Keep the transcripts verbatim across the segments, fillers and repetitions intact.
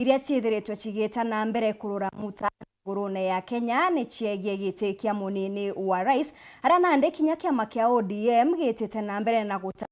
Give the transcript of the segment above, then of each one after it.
iria ciithiritwe cigita na mbere kurura muta ngurune ya Kenya ni ciegie giti kia munini wa rais, aria nandi kinya kiama kia O D M gitite na mbere na guta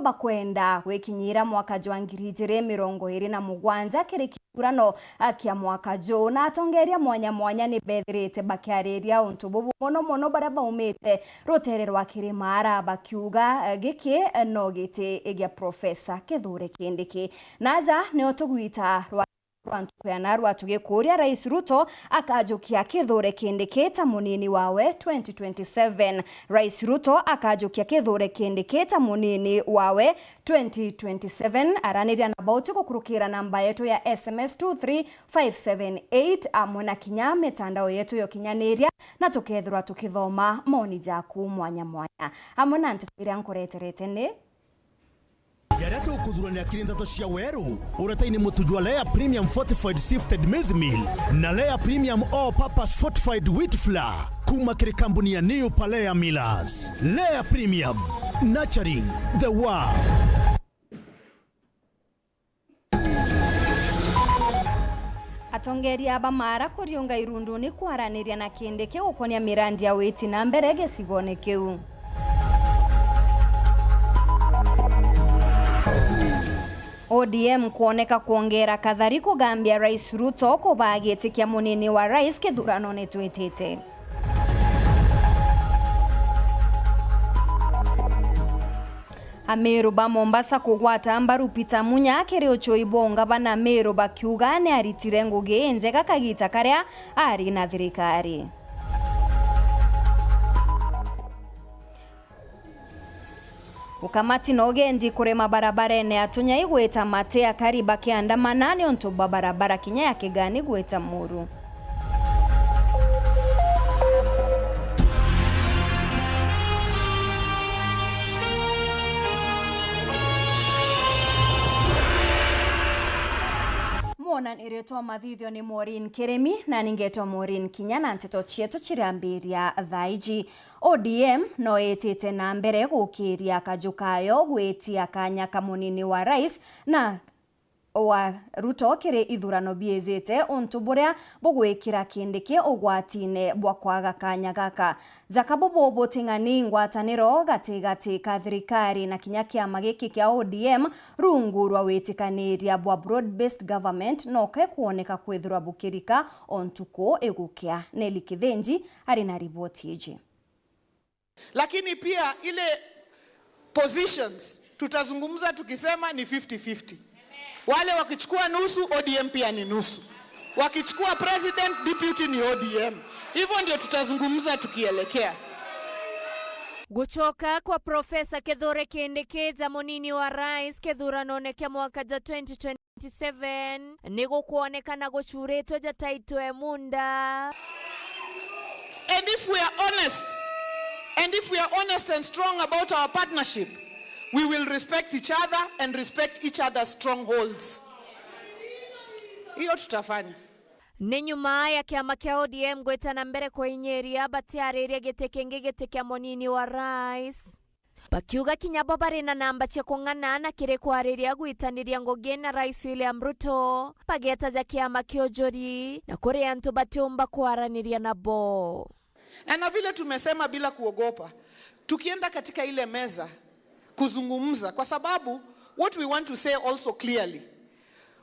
bakwenda gwikinyira mwaka jwa ngiri ijiri mirongo iri na mugwanja kiri kithurano, a, kia mwaka juu. Na atongeria mwanya mwanya ni bethirite bakiariria untu bubu, mono mono baria baumite rutere rwa Kirimara, bakiuga, e, giki, e, no giti gia Professor Kithure Kindiki. Na aja nio tugwita rwa rwa ntuku ya narua tugikuria Rais Ruto akajukia Kithure Kindiki ta munini wawe twenty twenty-seven. Rais Ruto akajukia Kithure Kindiki ta munini wawe twenty twenty-seven. Araniria na bauti gukurukira namba yetu ya S M S two three five seven eight, amwe na kinya mitandao yetu ya ukinyaniria, na tukethirwa tukithoma maoni jaku mwanya mwanya. Amwe na nteto iria nkureterete ni Jaria tukuthurania kiri ndeto cia weru, uretaini mutu jwa Lea Premium Fortified Sifted Maize Meal na Lea Premium All Purpose Fortified Wheat Flour kuma kiri kambuni ya New Palea Millers. Lea Premium, nurturing the world. Atongeria ba Mara kuriunga irunduni kwaraniria na Kindiki gukonia mirandi ya witi na mbere gicigone kiu. O D M kwoneka kwongera kathari kugambia Rais Ruto kubaa giti kia munini wa rais kithuranone twitite. Ameru ba Mombasa kugwata mbaru Peter Munya kiri ucui bwa ungavana Meru, bakiuga ni aritire ngugi injega kagita karia ari na thirikari. Ukamati na ugendi kuri mabarabarene, atunyai gwita mate, akari bakiandamana niuntu bwa barabara kinya ya Kigani gwita Muru. Mwonanirio twa mathithio ni Maureen Kirimi, na ningetwa Maureen Kinya, na nteto cietu cirambiria thaa iji. O D M no itite na mbere gukiria kaju kayo gwitia kanya ka munini wa rais na wa Ruto kiri ithurano biijite, untu buria bugwikira Kindiki ugwatine bwa kwaga kanya gaka. Jaka bubu buting'ani ngwataniro gatigati ka thirikari na kinya kiama giki kia O D M rungu rwa witikaniria bwa broad-based government no kekwoneka kwithirwa bukirika o ntuku igukia. Nelly Kithinji ari na riboti iji. Lakini pia ile positions tutazungumza tukisema ni fifty fifty. Wale wakichukua nusu, O D M pia ni nusu. Wakichukua president, deputy ni O D M. Hivyo ndio tutazungumza tukielekea. Gucoka kwa Professor Kithure Kindiki ja munini wa rais kithuranone kia mwaka ja twenty twenty-seven ni gukwonekana gucuritwe jataitwe munda. And if we are honest, and if we are honest and strong about our partnership, we will respect each other and respect each other's strongholds. Hiyo tutafanya. Ni nyuma ya kiama kia O D M gwita na mbere kuinyiria batiaririe giti kingi, giti kia munini wa rais. Bakiuga kinya bo bari na namba cia kung'ana na kiri kwariria gwitaniria ngugi na Rais William Ruto, bagetaja kiama kia ujuri na kuri antu batiumba kwaraniria nabo. Na, na vile tumesema bila kuogopa, tukienda katika ile meza kuzungumza, kwa sababu what we want to say also clearly,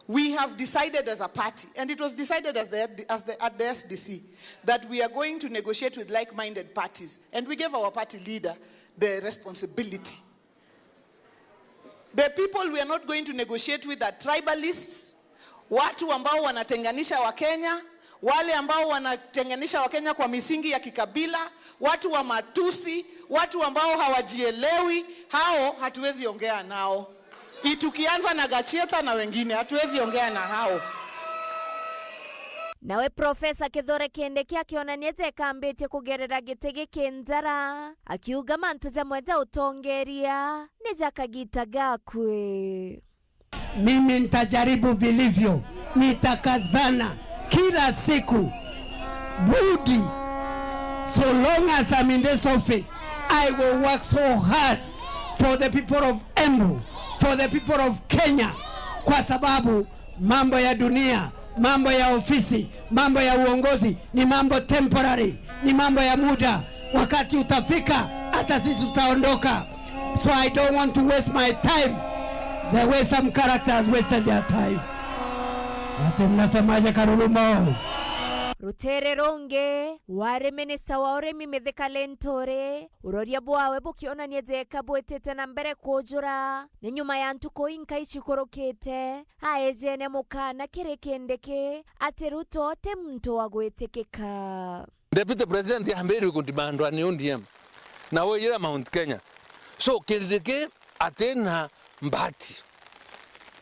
we have decided as a party, and it was decided as the, as the, at the S D C, that we are going to negotiate with like-minded parties, and we gave our party leader the responsibility. The people we are not going to negotiate with are tribalists, watu ambao wanatenganisha Wakenya, wale ambao wanatenganisha Wakenya kwa misingi ya kikabila, watu wa matusi, watu ambao hawajielewi, hao hatuwezi ongea nao. I, tukianza na Gacheta na wengine, hatuwezi ongea na hao. Nawe Profesa Kithure Kindiki akionania ja ekambitie kugerera giti giki njara, akiuga mantu jamwe ja utongeria ni ja kagita gakwe. Mimi nitajaribu vilivyo, nitakazana kila siku. Budi, so long as I'm in this office, I will work so hard for the people of Embu, for the people of Kenya, Kwa sababu mambo ya dunia, mambo ya ofisi, mambo ya uongozi ni mambo temporary, ni mambo ya muda. Wakati utafika, hata sisi tutaondoka. So I don't want to waste my time the way some characters wasted their time. Ati mnasemaje, Karuruma? Rutere rungi, wari minista wa urimi Mithika Linturi, uroria bwawe bukionania jeka bwitite na mbere kujura. Ni nyuma ya ntuku inkai cikurukite, aejene mukana kiri Kindiki ati Ruto ti muntu wa gwitikika. Deputy President ambiririe kundimandwa ni O D M, na wiyira Mount Kenya. So, Kindiki atina mbati.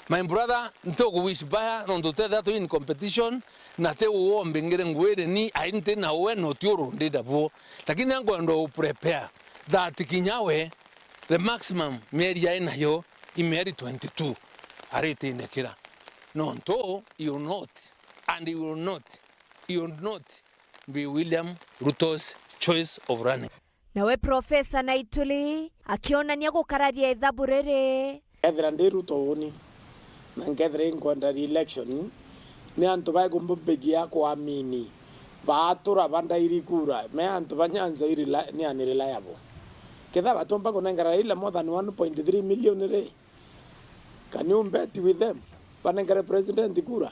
My brother, ntuku wish baya, nontu tethira twi in competition, na ti uo mbingire ngwire ni, ai ntina uwe, no ti urundida buo. Lakini ankwenda u prepare that kinya we, the maximum mieri ainayo i mieri twenty-two, aritindikira. Nontu you will not, and you will not, you will not be William Ruto's choice of running. Nawe Profesa Naituli akionania gukararia ithabu riri. Ethira ndi Ruto uuni, na nkethira inkwenda re-election, ni antu baikumbumbigia kwamini, baatura bandairi kura, me antu ba Nyanza irela-, ni unreliable. Ketha batumba kunengera Raila more than one point three million ri, can you bet with them? Banengere president kura?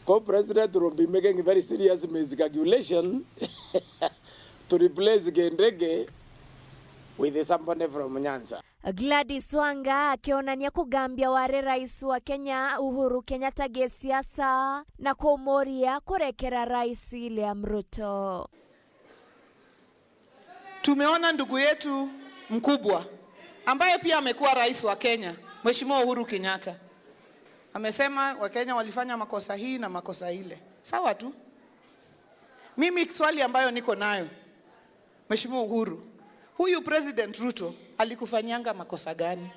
Ko president will be making very serious miscalculation to replace Kindiki with somebody from Nyanza. Gladys Wanga akionania kugambia wari rais wa Kenya Uhuru Kenyatta gisiasa na kumuria kurekera Rais William Ruto. Tumeona ndugu yetu mkubwa ambaye pia amekuwa rais wa Kenya, Mheshimiwa Uhuru Kenyatta, amesema Wakenya walifanya makosa hii na makosa ile. Sawa tu. Mimi swali ambayo niko nayo, Mheshimiwa Uhuru, huyu President Ruto alikufanyanga makosa gani?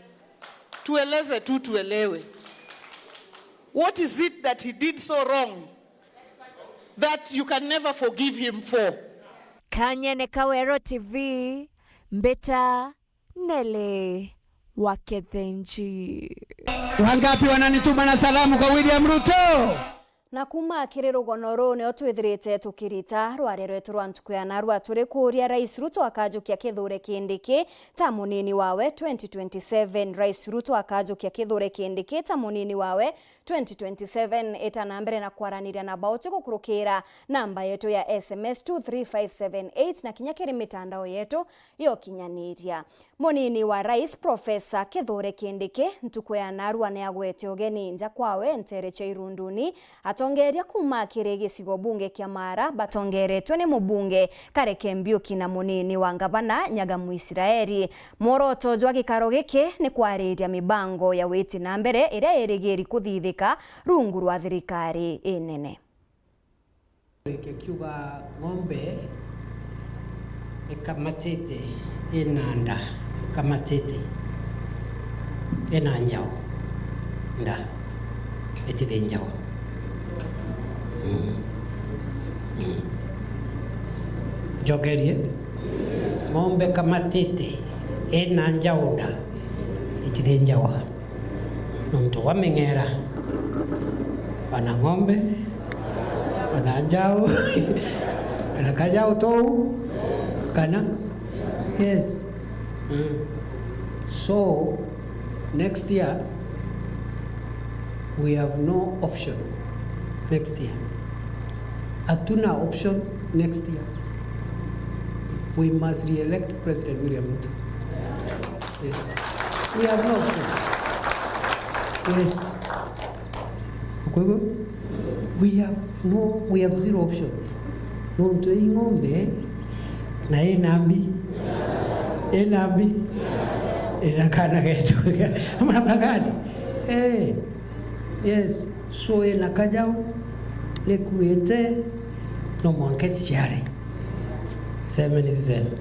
Tueleze tu tuelewe. What is it that he did so wrong that you can never forgive him for? Kanyene Kawero T V, Mbita Nele wa Kethenji. Wangapi wananituma na salamu kwa William Ruto? Na kuuma kiri rugono ruu nio twithirite tukirita rwaria rwetu rwa ntuku ya narua, turi kuuria Rais Ruto akajukia Kithure Kindiki ta munini wawe twenty twenty-seven. Rais Ruto akajukia Kithure Kindiki ta munini wawe twenty twenty-seven. Ita na mbere na kwaraniria na bauti gukurukira namba yetu ya S M S two three five seven eight na kinya kiri mitandao yetu ya ukinyaniria. Munini wa Rais, Profesa Kithure Kindiki, ntuku ya narua ni agwete ugeni nja kwawe nteere cia Irunduni, atongeeria kuuma kiri gicigo bunge kia Maara, batongeeretwe ni mubunge Kareke Mbiuki na munini wa ngavana Nyaga Mwisraeli. Mworoto jwa gikaro giki ni kwariria mibango ya witi na mbere iria irigiri kuthithika rungu rwa thirikari inene. Reke kiuga ng'ombe ikamatite ina nda, ikamatite ina njau nda, itithinjagwa. Mm. Mm. Njokerie, ng'ombe ikamatite ina njau nda, itithinjagwa. Nontu bwa ming'era, ona ng'ombe, ona njau, ona kajau tou, kana? Yes. Mm. So, next year, we have no option. Next year. Hatuna option next year. We must re-elect President William Ruto. Yes. We have no option. Yes. Kwa hivyo, we have no, we have zero option. Nontu ii ng'ombe na ina mbi. Ina mbi. Ina kana getu. Namna gani? Eh. Yes. So ina kajau, nikuite, no mwanka iciare. Seme ni siseme.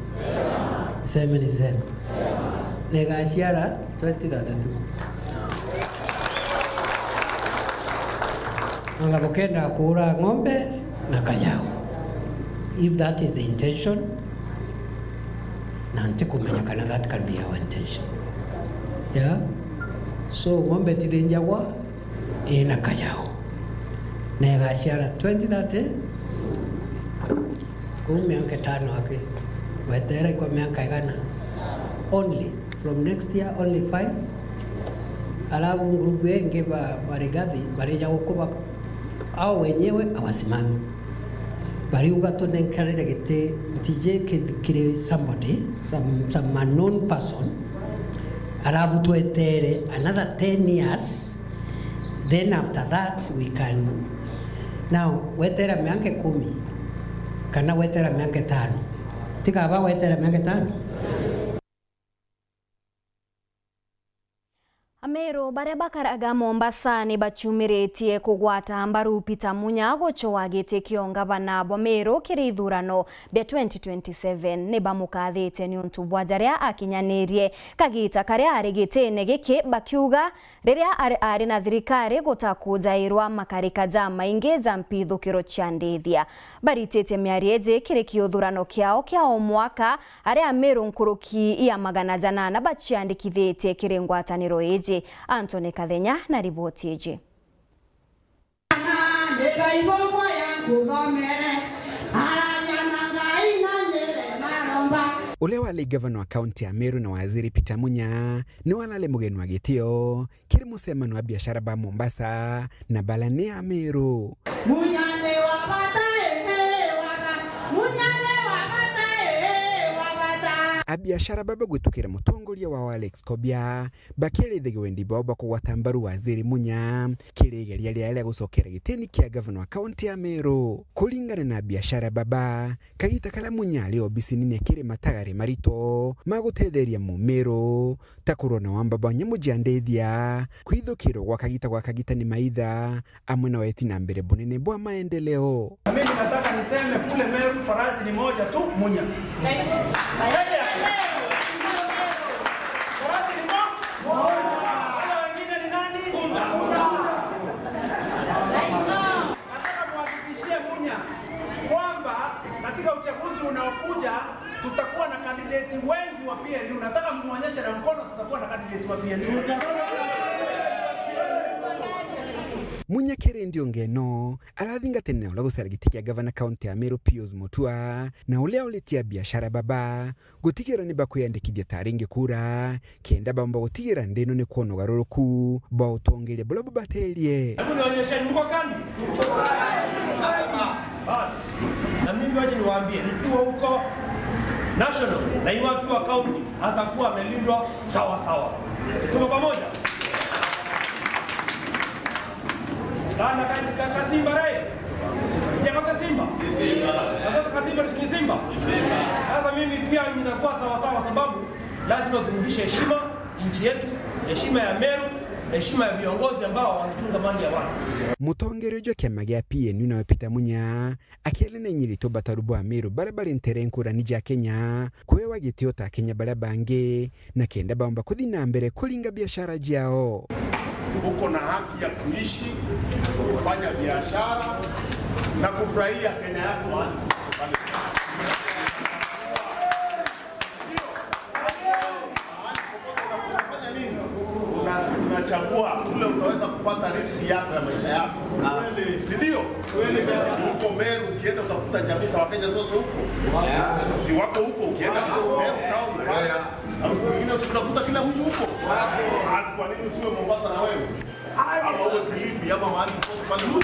Seme ni siseme. Negaciara twenty thirty-two. Anga bukenda kuura ng'ombe na kajau. If that is the intention, na ntikumenya kana that can be our intention. Yeah? So ng'ombe tithinjagwa, ina kajao na igaciara twenty thirty. Kuu miaka itano aki, weteera ikwa miaka igana? Only from next year, only five. Alafu ngurubu ingi ba, ba Rigathi barija gukuba ao wenyewe awasimami. Bariuga tunenkerere giti ntiji ki-, kiri somebody, some, some unknown person. Alafu twetere another ten years, then after that we can. Now, wetera miaka ikumi kana wetera miaka itano? Tiga ba wetera miaka itano. Ameru baria bakaraga Mombasa ni bacumiritie kugwata mbaru Peter Munya gucua giti kia ungavana bwa Meru kiri ithurano bia twenty twenty-seven. Ni bamukathite niuntu bwa jaria akinyanirie kagita karia ari gitine giki, bakiuga riria ari, ari na thirikari gutakujairwa makarika jamaingi ja mpithukiro cia ndithia. Baritite miario iji kiri kiuthurano kiao kia o mwaka, aria Ameru nkuruki ya magana janana baciandikithitie kiri ngwataniro iji. Anthony Kathenya na riboti iji. Uria wari gavana wa kaunti ya Meru na waziri Peter Munya niwe arari mugeni wa gitio kiri mucemano wa biashara ba Mombasa na bara ni Ameru. Munya ni wa bata, ee, wa ba-, Munya ni wa bata, ee, wa bata. Abiashara baba gwitukira mutongoria wao Alex Kobia bakielithia wendi bwao bwa kugwata mbaru waziri Munya kiri igeria riawe ria gucokera gitini kia gavana wa kaunti ya Meru. Kuringana na abiashara baba, kagita karia Munya ari obisini ni kiri matagari marito ma gutetheria Mumiru, ta kurwa na wamba bwa nyamu jia ndithia, kwithukirwa gwa kagita gwa kagita ni maitha, amwe na weti na mbere bunene bwa maendeleo. Na mimi nataka niseme kule Meru farasi ni moja tu, Munya. Peke yake. Farasi ni mo-, moja. Wale wengine ni nani? Punda. Nataka muhakikishie Munya kwamba katika uchaguzi unaokuja tutakuwa na kandidati wengi wa P N U. Nataka mmuonyeshe na mkono, tutakuwa na kandidati wa P N U. Munya kiri nthiongo ino, arathingatanira na uria gucera giti kia gavana kaunti ya Meru Pius Mutua, na uria uritie abiashara baba gutigira ni bakwiyandikithia ta ringi kura, kenda baumba gutigira nthi ino ni kwona ugaruruku bwa utongeria buria bubaterie. Hebu nionyesheni, mko kani? Basi. Na mimi wacha niwaambie, nikiwa huko national na iwakiwa county, atakuwa amelindwa sawa sawa. Tuko pamoja? Kana ka-, ka-, kasimba rai. Ya kwa kasimba? Simba. Sasa kasimba ni simba. Simba. Sasa mimi pia ninakuwa sawa sawa sababu lazima turudishe heshima nchi yetu, heshima ya Meru, heshima ya viongozi ambao wanachunga mali ya watu. Mutongeria uju wa kiama gia P N U nawe Peter Munya akiaria na inyiritwe bataru bwa Meru baria bari ntere nkurani ja Kenya, kwewa gitio ta Akenya baria bangi, na kenda baumba kuthi na mbere kuringa biashara jiao. Uko na haki ya kuishi, kufanya biashara na kufurahia Kenya yako mahali popote pale. Mahali popote unafanya nini? Una-, unachagua ule utaweza kupata riziki yako ya maisha yako. Si ndio? Huko Meru ukienda utakuta jamii za Wakenya zote huko. Si wako huko, ukienda Meru town, na mtu mwingine utakuta kila mtu huko. Basi kwa nini usiwe Mombasa na wewe? Ama uwe Kilifi, ama mahali popote pale huko.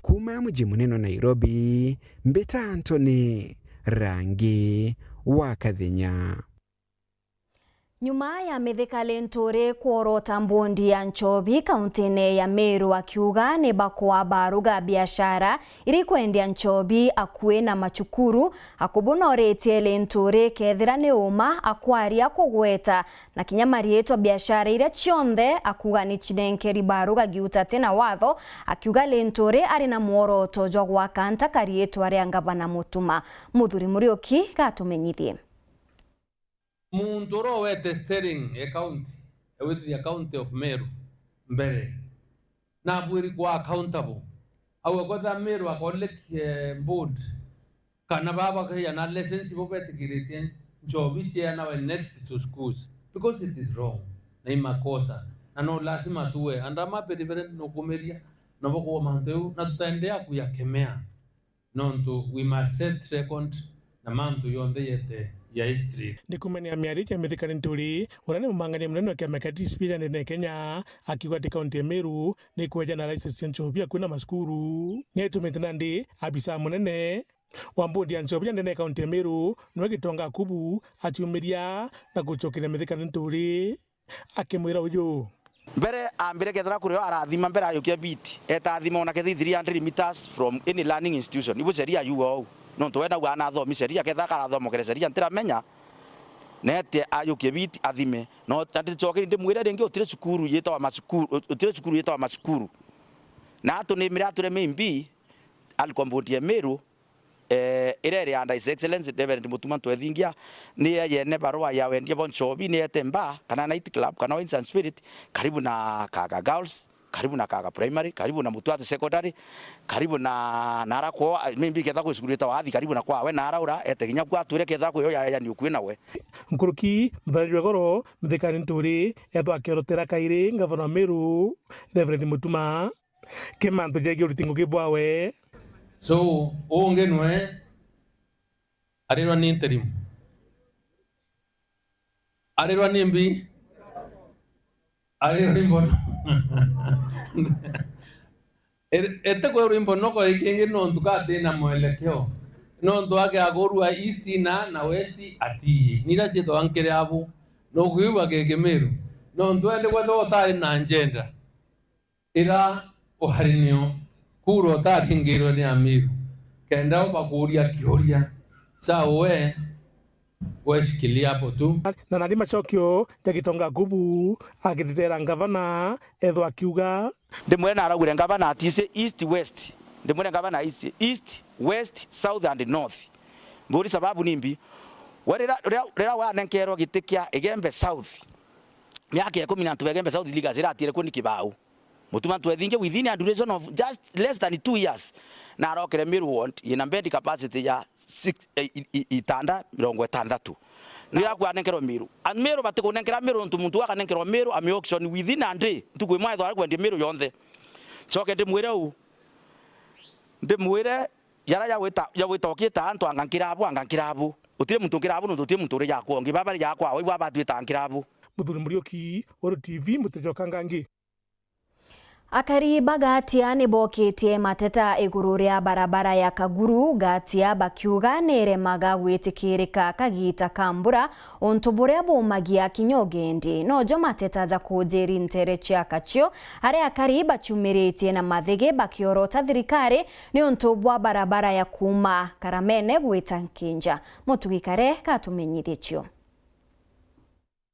Kuuma muji munene wa Nairobi, mbita Anthony Rangi wa Kathenya. Nyuma ya Mithika Linturi kworota mbundi ya nchobi kauntine ya Meru akiuga ni bakwa baruga biashara iri kwendia nchobi akui na macukuru, akubunoritie Linturi kethira ni uma akwaria kugweta na kinya mariitwa biashara iria cionthe akuga ni cinenkeri baruga giuta ti na watho, akiuga Linturi ari na mworoto jwa gwaka nta ka riitwa ria ngavana Mutuma. Muthuri Muriuki gatumenyithie. Muntu uria owete steering e county, ewitithia county of Meru mbere, nabwiri kuwa accountable. Au akwetha Meru akolile ki-, eh, board, Kana baba kaija na lessons bo betikiritie nchobi ciana we next to schools, because it is wrong, na i makosa, na no lazima tuwe. And I'm happy, Reverend, nukumiria na bokuwa mantu eu, na tutaendelea kuyakemea, nontu we must set record na mantu yonthe yete ya history. Ni kumania miario ya Mithika Linturi, uria ni mumangania munene wa kiama kia D C P ya ndene ya Kenya, akiuga ati kaunti ya Meru ni kweja na license cia nchobi akui na macukuru. Ni aitumite nandi abisa munene wa mbondi ya nchobi ya ndene ya kaunti ya Meru, niwe Gitonga Akubu, aciumiria na gucokeria Mithika Linturi. Akimwira uju. Mbere ambire kethira kuri o arathima, mbere ayukia biti, etathima ona kethi three hundred meters from any learning institution. Ibu sheria yuga ou. Nontu we nauga anathomi sheria, kethira karathomokere sheria ntiramenya, nete ayukie biti athime. No, na ndicoke ndimwire ringi, utire cukuru yitawa macukuru, utire cukuru yitawa macukuru. Na atunimire ature maybe, alikuwa mbondi ya Meru, eh, iria iri under His Excellency Reverend Mutuma Ntwethingia, ni yene barua ya wendia bwa nchobi, ni yete mba, kana night club, kana Wines and Spirit, karibu na Kaga Girls, karibu na Kaga Primary, karibu na Mutuati Secondary, karibu na, na ara kwao, maybe ketha kwi cukuru itawa Athi, karibu na kwawe, na ara ura, ete kinya kwa atwire ketha kwi yo ya, ya ni ukui nawe. Nkuruki, muthaji wa goro, Mithika Linturi, ethwa akiorotera kairi ngavana wa Meru, Reverend Mutuma. Ki mantu jegie uriti ngugi bwawe. So, ungi nwe arirwa ni interim. Arirwa ni mbi. Arirwa ni mbono. Ete kwerwa imbono ko ikingi nontu katina mwelekeo. Nontu ake agurua east na, na west atiyi. Nira cietwa nkiri abu. Nukwigua kikimiru. Nontu ende kwethwa utari na njenda. Ira wari nio, kura utaringirwe ni Amiru, kenda ubakuria kiuria, sawa we, we shikilia hapo tu. Na nandi macokio ja Gitonga Kubu agithitera ngavana, ethwa akiuga. Ndimwire naraugire ngavana atise East West. Ndimwire ngavana atise East, West, South and North. Mburi sababu nimbi? We rira, rira, rira wanenkerwa giti kia Igembe South, miaka ikumi na antu ba Igembe South legacy iratire kuo ni kibau. Mutuma Ntwethingia within a duration of just less than two years, na arokere Meru ward yina bed capacity ya six, eh, i, i, itanda mirongo itantatu. Nira kwanenkerwa Meru. And Meru batikunenkera Meru ntu muntu akanenkerwa Meru ame auction within a day. Ntuku imwe ethwa ari kwendia Meru yonthe. Ncoke ndimwire uu. Ndimwire, yara ya gwita, ya gwita okita antu anga nkira abo, anga nkira abo. Utire muntu nkira abo, nontu utire muntu uri yakwa ungi. Baba ri yakwa, waigua aba atwita nkira abo. Muthuri Muriuki, Uru T V, Mutejo Kangangi. Akari ba Gatia ni bokitie mateta iguru ria barabara ya Kaguru Gatia, bakiuga ni iremaga gwitikirika kagita ka mbura, untu buria bumagia kinya ugendi. Nojo mateta ja kujiri ntere cia Kachio, aria akari bachumiritie na mathigi bakiorota thirikari ni untu bwa barabara ya kuuma Karamene gwita Nkinja. Mutugi Kare katumenyithie cio.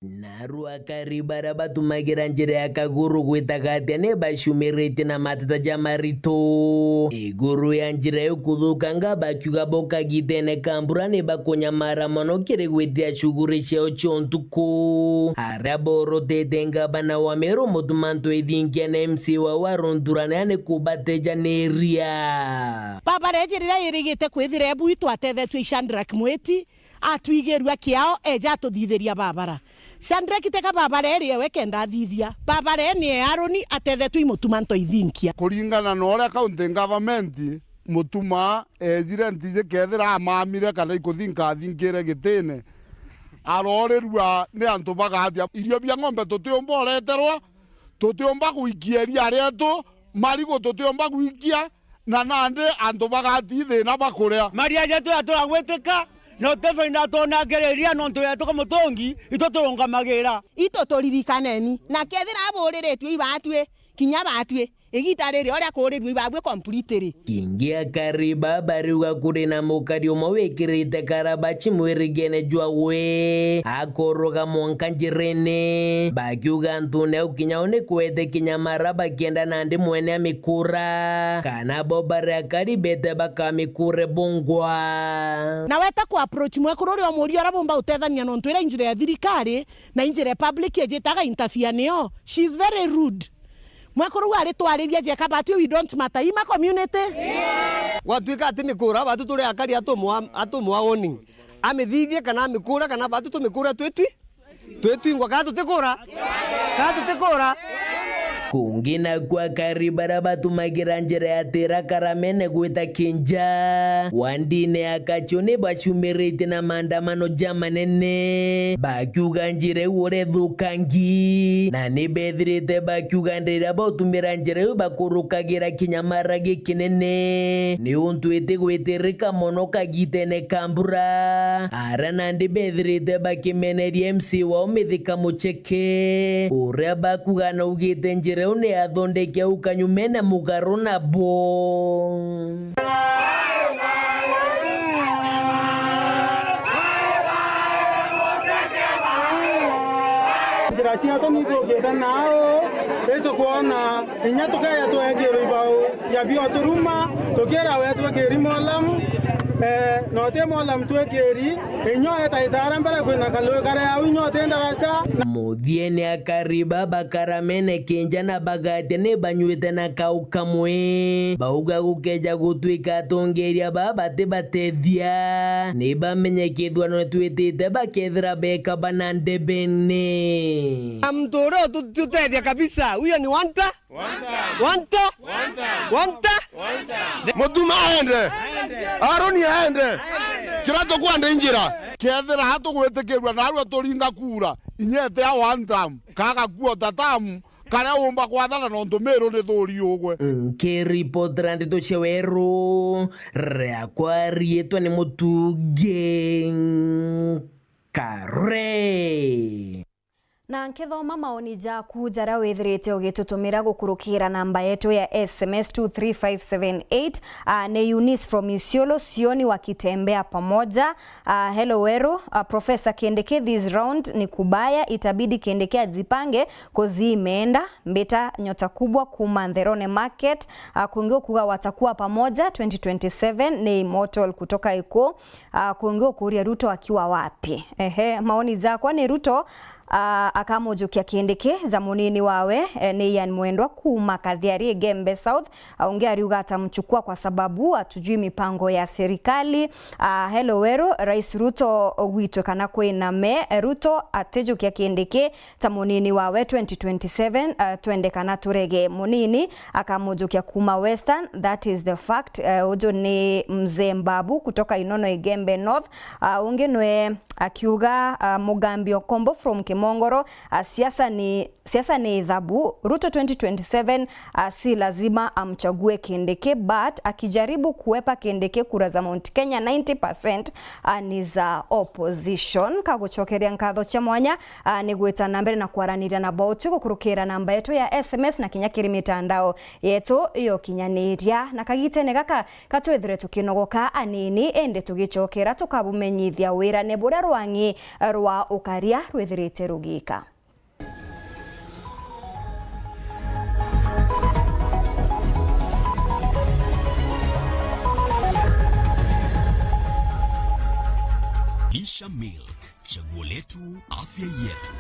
Narua akari baria batumagira njira ya Kaguru gwita Gatia ni bachumiritie na mateta ja maritu iguru ya njira iu kuthukanga, bakiuga bo kagitene ka mbura ni bakunyamara mono kiri gwitia shughuli ciao cia untuku. Aria borotete ngavana wa Meru Mutuma Ntwethingia na M C A wa Rundurania ni kubatejaniria. Barabara iji riria irigite kwithira ebu itwatethetue i Shadrack Mwiti, atwigirua kiao, eja atuthithiria barabara. Shadrack teka barabara iri ewe kenda athithia. Barabara ii ni ya Aroni, atethetue i Mutuma Ntwethingia. Kuringana na uria county government, Mutuma ejire ntiji kethira amamire kana ikuthinka athinkire gitine, arorirua ni antu bagatia irio bia ng'ombe tutiumba ureterwa, tutiumba gwikia iria rietu, marigu tutiumba gwikia, na nandi antu bagati thina bakuria. Maria jetu jatura gwitika, na uti faida twonakiriria nontu yetu ka mutungi, itwe turungamagira. Itu turirikaneni, na kethira aburiritue ibatwi, kinya batwi, igita riri uria kurirue ibabwi completely. Kingi akari ba bariuga kuri na mukari umwe wikirite karabachi mwirigene jwa gwi, akuruga mwanka njirene, bakiuga antune au kinya u ni kwete kinya mara bakienda nandi mwene amikura, kana bo bari akari bete bakamikure bungwa. Na weta ku approach mwekuru uria umuria uria bumba utethania nontu ira injira ya thirikari na injira ya public ejitaga interfere niyo. She is very rude. Mwekuru uu aritwaririe jeka, but we don't matter. Ima community. Gwatuika ati ni kura, batu turi akari atumwa, atumwa warning. Amithithie kana amikura, kana batu tumikura twitwi, twitwingwa, kana tutikura? Kana tutikura? Kungi naku akari baria batumagira njira ya Tira Karamene gwita Kinja, wandine ya Kachu ni bacumiritie na maandamano jamanene, bakiuga njira iu urethukangi, na ni bethirite bakiuga riria bautumira njira iu bakurukagira kinya maragi kinene, niuntu itigwitirika mono kagitene ka mbura. Aria nandi bethirite bakimeneria M C wao Mithika Mucheke, uria bakuga naugite njira iu ni athondeki au kanyumene mugaru nabo. Njira cietu nithukite nau, itukwona inya tukeja twekirwa ibau ya bioturuma, tukira we twikiri molamu, eh, na uti molamu twikiri, inya etaita aria mbere kwina kalui kare au inya uti ndaraca. Muthiene akari baba Karamene Kinja na bagatia ni banyuite na kau kamwe. Bauga gukeja gutwika atongeria baba batibatethia, ni bamenye kithurano twitite bakethira beka bana ndebene. Na mtu uria utu-, tutethia kabisa, huyo ni one term. One term. One term. One term. One term. Mutuma aende. Aroni aende. Kira tukwenda injira. Kethira tugwitikirua narua turinga kura, inyete ya one term, kagakuo ta term, karia umba kwathana nontu Miru ni thuri ugwe. Nkiripotera ndeto cia Weru, riakwa riitwa ni Mutungi Kare. Na nkithoma maoni jaku jaria withirite ugitutumira gukurukira namba yetu ya S M S two three five seven eight. Ah, ni Eunice from Isiolo, sioni wakitembea pamoja. Ah, hello Weru, ah, Professor Kindiki, this round ni kubaya, itabidi Kindiki ajipange, 'cause imeenda. Mbita Nyota Kubwa kuma Ntherone Market, ah, kungi ukuga watakuwa pamoja twenty twenty-seven, ni Immortal kutoka Ikuu. Ah, kungi ukuria Ruto akiwa wapi? Ehe, maoni jakwa ni Ruto, ah, akamujukia Kindiki ja munini wawe, eh, ni Ian Mwendwa kuma Kathiari Igembe South. Ah, ungi ariuga atamchukua kwa sababu hatujui mipango ya serikali. Ah, hello Weru, Rais Ruto gwitwe kana kwina me, eh, Ruto atijukia Kindiki ta munini wawe twenty twenty-seven, eh, twende kana turege. Munini akamujukia kuma Western, that is the fact. Eh, uju ni Mzee Mbabu kutoka Inono Igembe North. Ah, ungi nwe akiuga, ah, Mugambi Okombo from Kimongoro, ah, siasa ni, siasa ni ithabu. Ruto twenty twenty-seven, ah, si lazima amchague Kindiki, but akijaribu kuepa Kindiki kura za Mount Kenya ninety percent, ah, ni za opposition. Kagucokeria nkatho cia mwanya, ah, ni gwita na mbere na kwaraniria na bauti gukurukira namba yetu ya S M S na kinya kiri mitandao yetu ya ukinyaniria. Na kagitene gaka, ka twithire tukinogoka anini, indi tugicokera tukabumenyithia wirane buria rwang'i rwa ukaria rwithirite rugika. Lisha Milk, chaguo letu, afya yetu.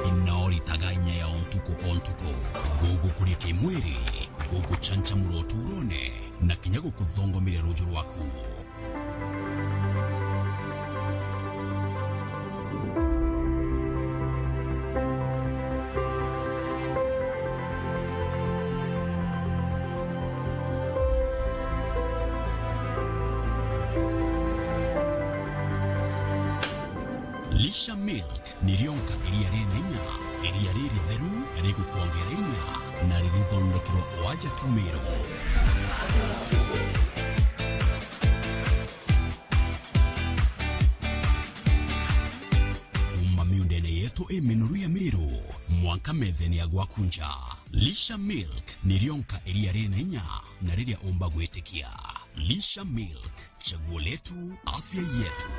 Inaoritaga inya ya o ntuku o ntuku, gugukuria kimwiri, guguchanchamura uturone, na kinya gukuthongomeria ruju rwaku. Lisha Milk ni rionka iria riri na inya, iria riritheru, rigukwongera inya, na ririthondekerwa o aja tu Miru. Kuma miundene yetu i minoru ya Miru, mwanka methene ya gwaku nja. Lisha Milk ni rionka iria riri na inya na riria umba gwitikia. Lisha Milk, chaguo letu, afya yetu.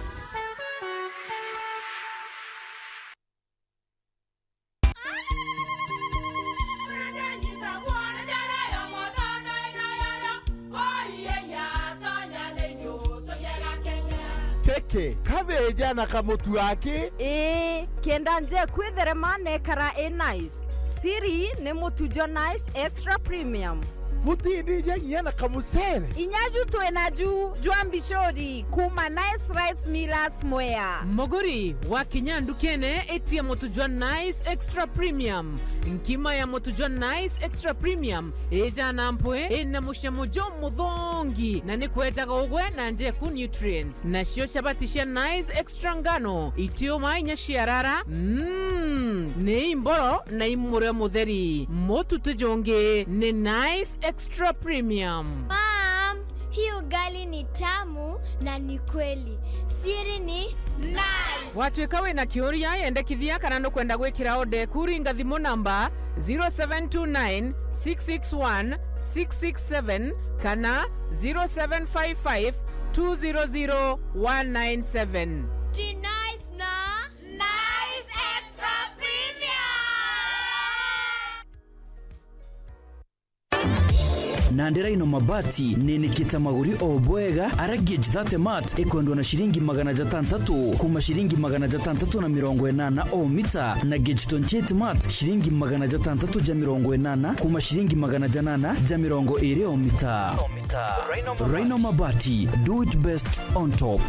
Ke, kabeja na kamutu aki? Ii, kenda njeku itherema na ikara i nice. Siri ni mutu jwa Nice Extra Premium. Butindija nginya na kamucere? Inya ju twi naju jwa mbicuri kuuma Nice Rice Millers Mwea. Muguri, wakinya ndukene, itia mutu jwa Nice Extra Premium. Nkima ya mutu jwa Nice Extra Premium ijana mpwi, ina mucamo jumuthongi, na ni kwejaga ugwe na njeku nutrients. Nacio chabati cia Nice Extra Ngano itiuma inya ciarara, mm, ni imboro na imurio mutheri. Mutu ti jungi, ni Nice Extra Premium. Mom, hii ugali ni tamu na ni kweli. Siri ni Nice. Watuika wina kiuria, yendekithia kana nukwenda gwikira order eku, ringa thimu namba zero seven two nine, six six one, six six seven kana zero seven five five, two zero zero, one nine seven. Ti Nice na Nice Extra Premium. Na ndiraino mabati, ninikite maguri o bwega, ara gauge thirty mat ikwendwa na ciringi magana jatantatu, kuma ciringi magana jatantatu na mirongo inana o mita, na gauge twenty-eight mat, ciringi magana jatantatu ja mirongo inana, kuma ciringi magana janana ja mirongo iri o mita. Rhino Mabati, do it best on top.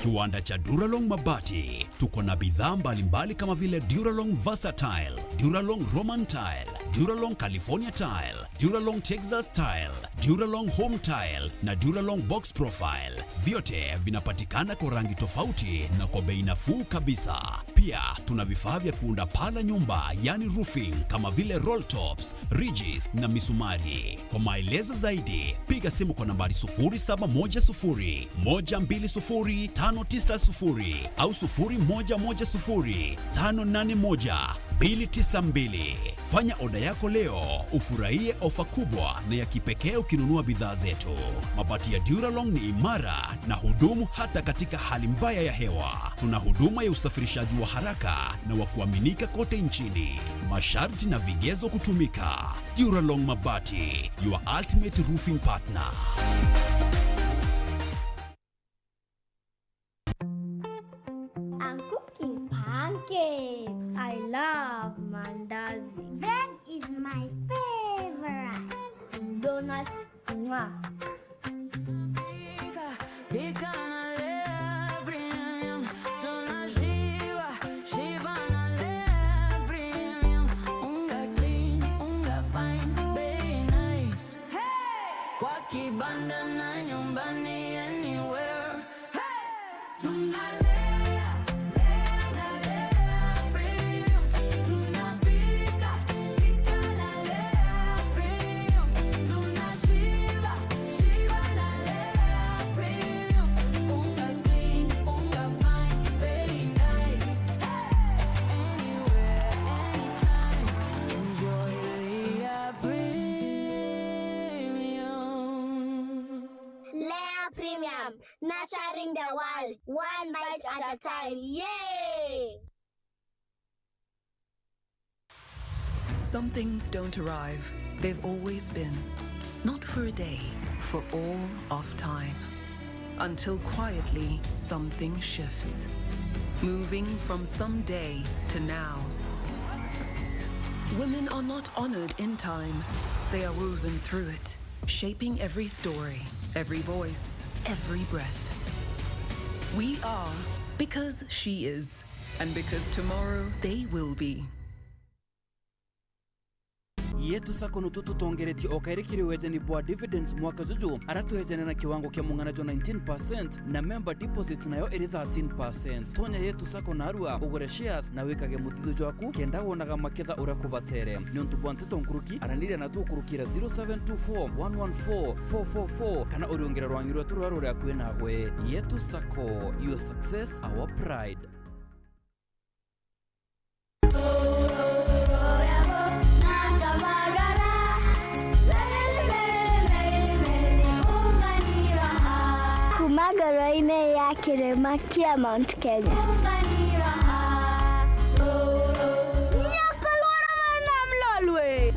Kiwanda cha Duralong Mabati. Tuko na bidhaa mbalimbali kama vile Duralong Versatile, Duralong Roman Tile, Duralong California Tile, Duralong Texas Tile, Duralong Home Tile na Duralong Box Profile. Vyote vinapatikana kwa rangi tofauti na kwa bei nafuu kabisa. Pia tuna vifaa vya kuunda paa la nyumba, yani roofing, kama vile roll tops, ridges na misumari. Kwa maelezo zaidi, piga simu kwa nambari sufuri saba moja sufuri, moja mbili sufuri, tano tisa sufuri au sufuri moja moja sufuri, tano nane moja, mbili tisa mbili. Fanya oda yako leo, ufurahie ofa kubwa na ya kipekee ukinunua bidhaa zetu. Mabati ya Duralong ni imara na hudumu hata katika hali mbaya ya hewa. Tuna huduma ya usafirishaji wa haraka na wa kuaminika kote nchini. Masharti na vigezo kutumika. Duralong Mabati, your ultimate roofing partner. I'm cooking pancakes. I love mandazi. Bread is my favorite. Donuts, mwah. Pika, pika na Lea Premium, tunashiba, shiba na Lea Premium. Unga clean, unga fine, bei nice. Hey! Kwa kibanda na nyumbani, anywhere. Hey! Tunalea, lea na Lea Premium. Tunapika, pika na Lea Premium. Tunashiba, shiba na Lea Premium. Unga clean, unga fine, bei nice. Hey! Anywhere, anytime. Enjoy Lea Premium. Lea Premium, nurturing the world, one bite at a time. Yay! Some things don't arrive. They've always been. Not for a day, for all of time. Until quietly, something shifts. Moving from someday to now. Women are not honored in time. They are woven through it, shaping every story, every voice, every breath. We are because she is, and because tomorrow they will be. Yetu Sacco nutu tutongeretie o kairi kiri wejani bwa dividends mwaka juju, ara twejane na kiwango kia mung'ana jwa nineteen percent, na member deposit nayo iri thirteen percent. Tonya Yetu Sacco narua, ugure shares, na wikage muthithu jwaku, kenda wonaga maketha uria kubatere. Niuntu bwa nteto nkuruki, araniria na tukurukira zero seven two four, one one four, four four four, kana uriungire rwangi rwetu ruria ruri akui nagwe. Yetu Sacco, your success, our pride. Kuma ngoro-inĩ ya kĩrĩma kĩa Mount Kenya. Nyakalwara mwana mlolwe.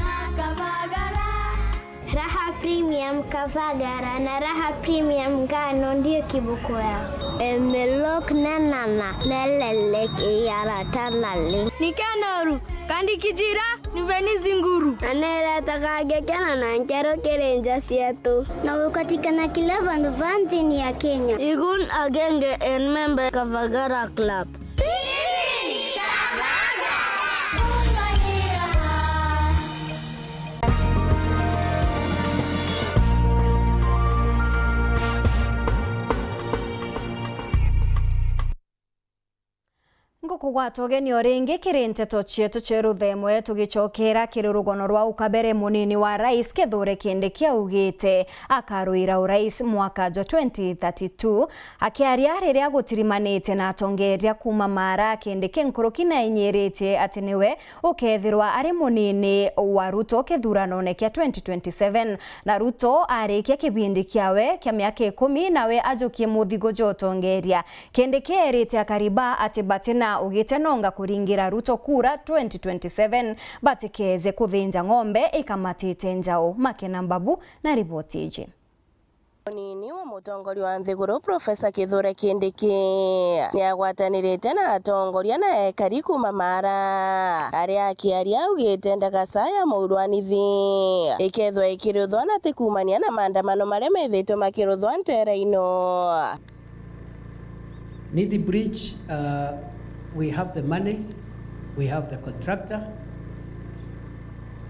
Raha Premium Kavagara na Raha Premium Ngano ndio kiboko yao. Emelok nenana nelelek iyara tanale. Nikenoru, kandi kijira, niveni zinguru. Na neretaga ngekena na nkero kiri nja cietu. Na gukatikana kila vandu va nthini ya Kenya. Igun agenge and member Kavagara Club. Ngukugwata ugeni o ringi kiri nteto cietu cia ruthemwe, tugicokera kiri rugono rwa ukabere munini wa rais Kithure Kindiki augite akaruira urais mwaka jwa twenty thirty-two. Akiaria riria gutirimanite na atongeria kuuma Mara, Kindiki nkuruki naenyiritie ati niwe ukethirwa ari munini wa Ruto kithuranone kia twenty twenty-seven. Na Ruto arikia kibindi kiawe kia miaka ikumi, nawe ajukie muthigo jwa utongeria. Kindiki erite akari ba ati batina ugitenonga kuringira Ruto kura twenty twenty-seven, batikeeje kuthinja ng'ombe ikamatite njau. Makena Mbabu na riboti iji. Munini wa mutongoria wa nthiguru, Profesa Kithure Kindiki, niagwatanirite na atongoria na ekari kuuma Mara, aria akiaria augite ndagasa ya muuru wa nithi ikethwa ikiruthwa na ti kuumania na maandamano maria methitwe makiruthwa ntera ino. Nithi Bridge, uh, we have the money, we have the contractor.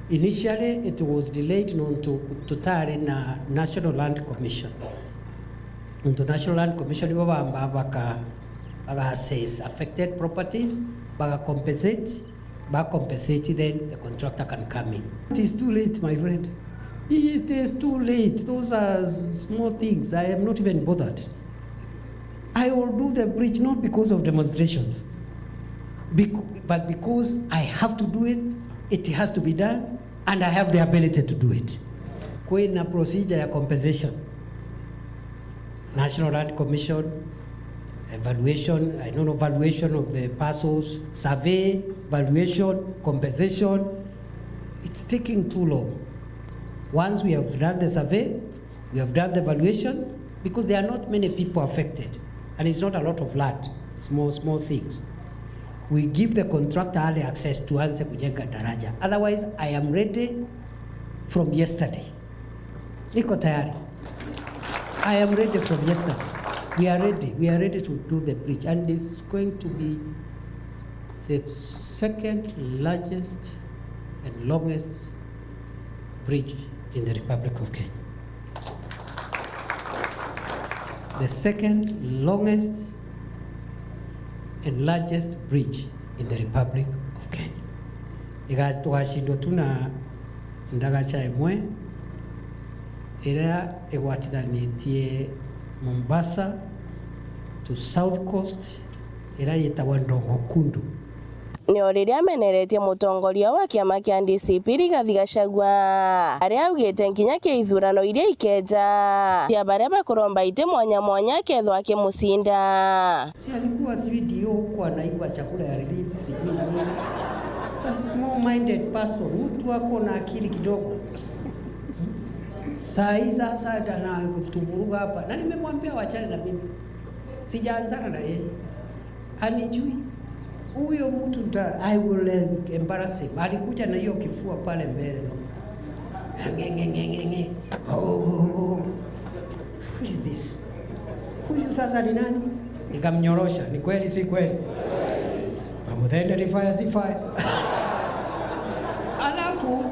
Initially, it was delayed nontu tutari na National Land Commission. Nontu National Land Commission nibo bamba baka, baga assess affected properties, baga compensate, ba compensate, then the contractor can come in. It is too late, my friend. It is too late. Those are s-, small things. I am not even bothered. I will do the bridge not because of demonstrations, bec-, but because I have to do it, it has to be done, and I have the ability to do it. Kwina procedure ya compensation. National Land Commission, evaluation, I don't know, valuation of the parcels, survey, valuation, compensation. It's taking too long. Once we have done the survey, we have done the valuation, because there are not many people affected, and it's not a lot of land, small, small things. We give the contractor early access tuanze kujenga daraja. Otherwise, I am ready from yesterday. Niko tayari. I am ready from yesterday. We are ready. We are ready to do the bridge, and it's going to be the second largest and longest bridge in the Republic of Kenya. The second longest and largest bridge in the Republic of Kenya. Iga-, tugacindwa tu na ndagaca imwe iria igwatithanitie Mombasa to South Coast, iria yitagwa Ndongo Kundu. Nio riria ameneretie mutongoria wa kiama kia D C P Rigathi Gachagua, aria augite nkinya kia ithurano iria ikeja, cia baria bakuromba iti mwanya mwanya akethwa akimucinda. Si alikuwa sijui D O huko anaiba chakula ya relief, sijui nini. Such small minded person, mtu ako na akili kidogo. Saa hii sasa anatuvuruga hapa. Na nimemwambia wachane na mimi. Sijaanzana na yeye. Anijui. Huyo mtu nta-, I will embarrass him. Alikuja na hiyo kifua pale mbele, no? Nge, nge, nge, nge, nge. Oh, oh, oh, oh. Who is this? Huyu sasa ni nani? Nikamnyorosha, ni kweli si kweli? Mamuthende ni fire si fire. Alafu,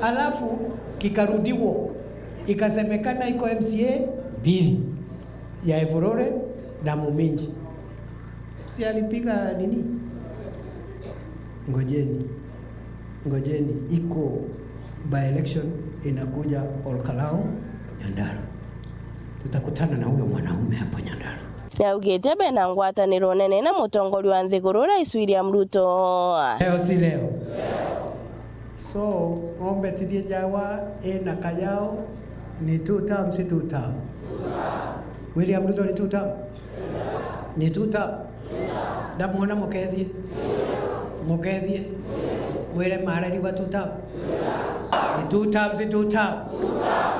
alafu kikarudiwo, ikasemekana iko M C A mbili, ya Evurore na Muminji. Si alipiga nini? Ngojeni. Ngojeni, iko by-election inakuja Olkalau, Nyandarua. Tutakutana na huyo mwanaume hapo Nyandarua. Niaugite bena ngwataniro nene na mutongoria wa nthiguru Rais William Ruto. Leo si leo. So, ng'ombe tithie njawa ina kayao, ni two term, si two term? William Ruto ni two term? Ni two term? Ndamwona mukethie. Mukethie. Mwire Mara irigwa two term. Ni two terms, two term.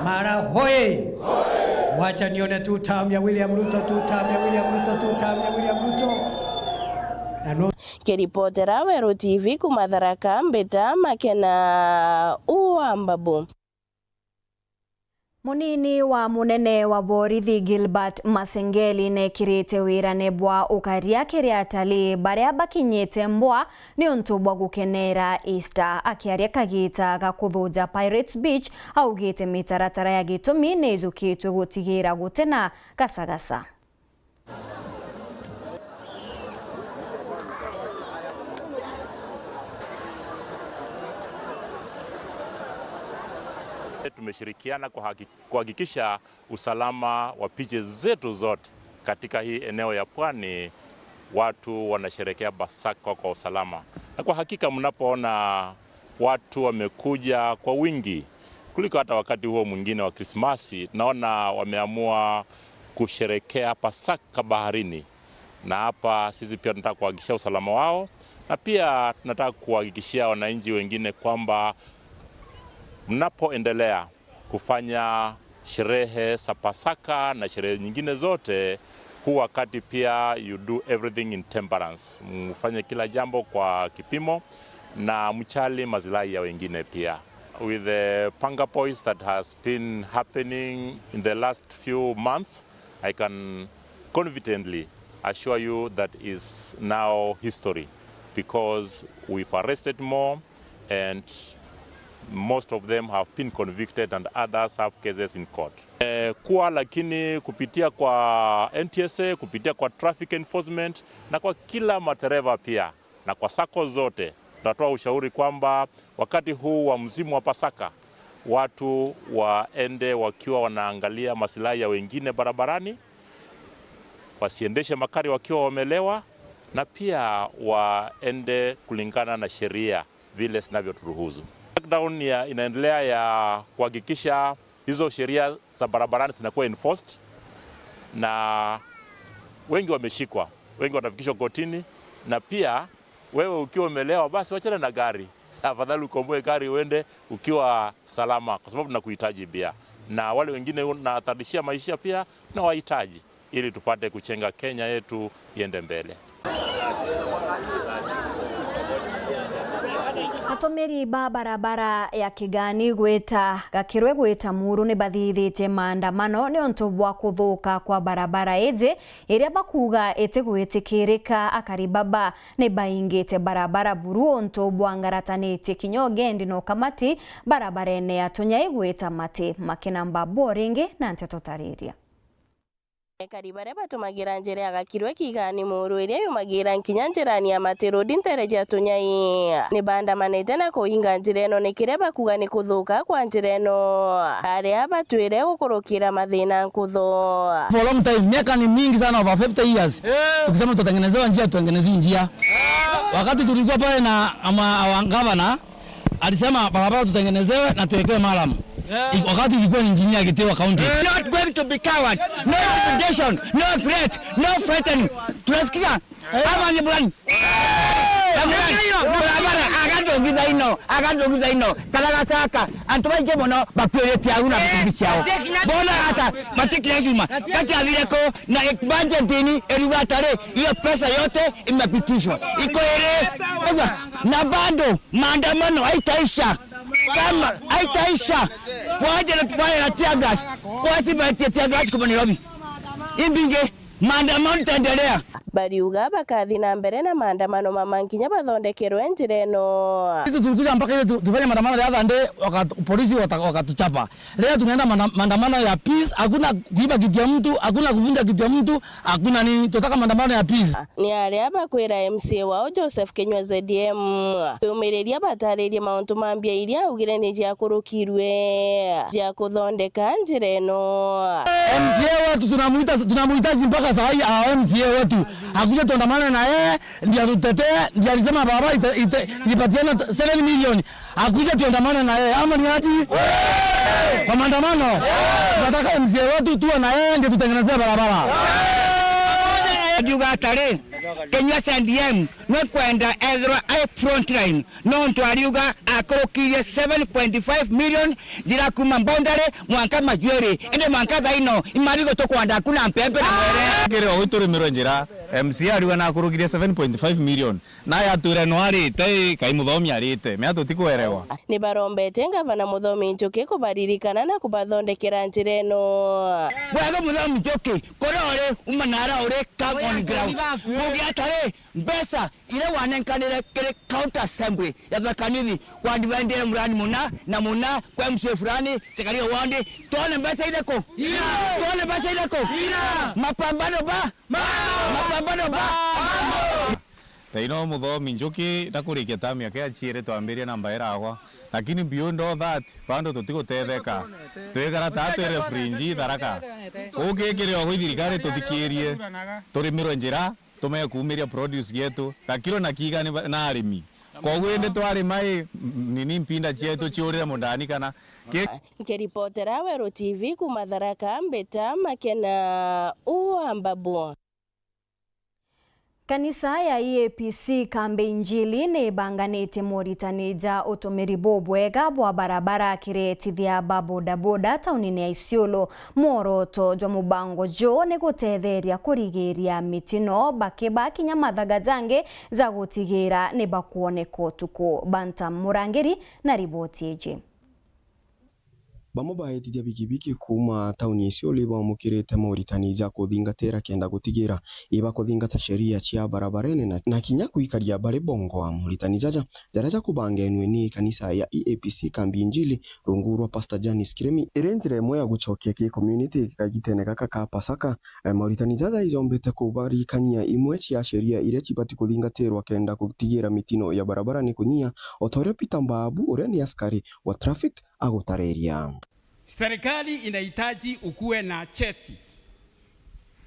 Mara hoye! Wacha nione two term ya William Ruto, two term ya William Ruto, two term ya William Ruto. Na no- Kiripotera Weru T V kuuma Tharaka, mbita Makena wa Mbabu. Munini wa munene wa borithi Gilbert Masengeli nekirite wirane bwa ukaria kiri atalii baria bakinyite Mbwa niuntu bwa gukenera Easter. Akiaria kagita ga kuthuja Pirates Beach, augite mitaratara ya gitumi niijukitwe gutigira gutina gasagasa. Tumeshirikiana kuhaki-, kuhakikisha usalama wa beaches zetu zote katika hii eneo ya pwani, watu wanasherehekea Pasaka kwa usalama. Na kwa hakika mnapoona watu wamekuja kwa wingi kuliko hata wakati huo mwingine wa Krismasi. Tunaona wameamua kusherekea Pasaka baharini, na hapa sisi pia tunataka kuhakikisha usalama wao, na pia tunataka kuhakikishia wananchi wengine kwamba mnapoendelea kufanya sherehe za Pasaka na sherehe nyingine zote, huu wakati pia you do everything in temperance. Mfanye kila jambo kwa kipimo na mchali maslahi ya wengine pia. With the panga poise that has been happening in the last few months, I can confidently assure you that is now history, because we've arrested more and most of them have been convicted and others have cases in court. Eh, kuwa lakini kupitia kwa N T S A, kupitia kwa traffic enforcement na kwa kila madereva pia na kwa sacco zote, tunatoa ushauri kwamba wakati huu wa msimu wa Pasaka, watu waende wakiwa wanaangalia masilahi ya wengine barabarani, wasiendeshe magari wakiwa wamelewa, na pia waende kulingana na sheria vile zinavyoturuhusu. Lockdown ya, inaendelea ya kuhakikisha hizo sheria za barabarani zinakuwa enforced, na wengi wameshikwa, wengi watafikishwa kotini, na pia wewe ukiwa umelewa, basi wachana na gari. Afadhali ukomboe gari uende ukiwa salama, kwa sababu tunakuhitaji pia. Na wale wengine unahatarishia maisha pia, tunawahitaji ili tupate kujenga Kenya yetu iende mbele. Atumiri ba barabara ya Kigani gwita Gakirwe gwita Muru ni bathithitie maandamano niuntu bwa kuthuka kwa barabara iji iria bakuuga itigwitikirika. Akari baba ni baingite barabara buru untu bwangaratanitie kinya ugendi na ukamati barabarene ya Tunyai gwita Mati. Makena Mbabu o ringi na nteto tariria. Ekari baria batumagira njira ya Gakirwe Kigani Muru iria yumagira nkinya njirani ya Mati Road ntere ja Tunyai ni baandamanite na kuinga njira ino ni kiria bakuga ni kuthuka kwa njira ino, aria batwire gukurukira mathina nkuthu. For a long time, miaka ni mingi sana, over fifty years. Tukisema tutatengenezewa njia, tutengenezewe njia. Wakati tulikuwa pale na ama, our governor, alisema barabara tutengenezewe na tuwekewe malam. Yeah. I-, wakati ilikuwa ni engineer Githiwa County. Not going to be coward. No intimidation, no threat, no frightening. Tunasikiza? Ama ni fulani. Barabara, agatongitha ino, agatongitha ino. Kara gacaka, antu baingi mono bakwirite au na bitumbi ciao. Bona ata, matikira cuma. Kaciathire ko na budget ini, iriuga atari, hiyo pesa yote imepitishwa. Iko iri. Na bado maandamano haitaisha. Kama haitaisha, waje na tupare na tear gas. Kwa sababu ya tear gas kwa Nairobi. Imbinge, maandamano itaendelea. Bariuga bakathi na mbere na maandamano mama nkinya bathondekerwe njira ino. Sisi tulikuja mpaka ile tu-, tufanye maandamano the other day, wakatu-, polisi wata-, wakatuchapa. Leo tunaenda maanda-, maandamano ya peace, hakuna kuiba kitu ya mtu, hakuna kuvunja kitu ya mtu, hakuna nini. Tunataka maandamano ya peace. Ni aria bakwira M C A wao Joseph Kinyua Z M. Yumiriria bataririe mauntu ma mbia iria augire ni ciakurukirwe cia kuthondeka njira ino. M C A wetu tunamuita-, tunamuhitaji mpaka saa hii, ah, M C A wetu. Akuje tuandamane na yeye, ndiye atutetee, ndiye alisema barabara ite-, ite-, ilipatiana seven million. Akuje tuandamane na yeye, ama ni aje? Kwa maandamano. Tunataka M C A wetu tuwe na yeye, ndiye tutengenezee barabara. Akiuga atari, Kenya S N D M no kwenda ethirwa ai frontline, nontu ariuga akurukirie seven point five million njira kuma boundary mwanka Majuiri, indi mwanka thaino imarigo tukwanda kuna mpempe na mwere. Kiri o guturimirwe njira, M C A ariuga na akurukirie seven point five million, na yatwira no arite, kai Muthomi arite, mea tutikwerewa. Ni barombete Ngavana Muthomi Njuki kubaririkana na kubathondekera njira ino. Wega Muthomi Njuki, kuria uri, uma nara uri, come on ground. Ugiata ri, mbeca iria wanenkanire kiri county assembly ya Tharaka Nithi, wandivendire murani muna na muna kwa M C A fulani, Chekaria wandi, twone mbeca iriku? Twone mbeca iriku? Mapambano ba? Mapambano ba? Taino Muthomi Njuki ndakurikia tamu yake aciere twambirie na mbaira agwa. Lakini beyond all that, bado tutigutetheka. Twikara ta twi refugee Tharaka. Ukikire o gwi thirikari tuthikirie. Turimirwe njira, tumeye kuumiria produce yetu. Gakiro na kiiga ni ba-, na arimi. Koguo indi twarima i, nini mpinda cietu ciurire mundani kana ki- Nkiripotera Weru T V kuma Tharaka, mbita Makena wa Mbabu. Kanisa ya E A P C Kambi Injili ni ibanganitie moritani ja utumiri bubwega bwa barabara kiri etithia ba bodaboda taunini ya Isiolo. Mworoto jwa mubango juu ni gutetheria kurigiria mitino bakiba kinya mathaga jangi ja gutigira ni bakwoneka utuku. Bantam Murangiri na riboti iji. Bamwe baetithia bikibiki kuuma tauni ya Isiolo ibamukirite moritani ja kuthingatira kenda gutigira ibakuthingata sheria cia barabarene na, na kinya kwikaria bari bongwa. Moritani jaja jaria jakubangenwe ni kanisa ya E A P C Kambi Injili rungu rwa Pastor Janice Kiremi iri njira imwe ya gucokia ki community kagitene gaka ka Pasaka. Eh, moritani jaja ijombete kubarikania imwe cia sheria iria cibati kuthingatirwa kenda gutigira mitino ya barabara ni kunyia, o ta uria Peter Mbabu uria ni askari wa traffic agutariria. Serikali inahitaji ukuwe na cheti.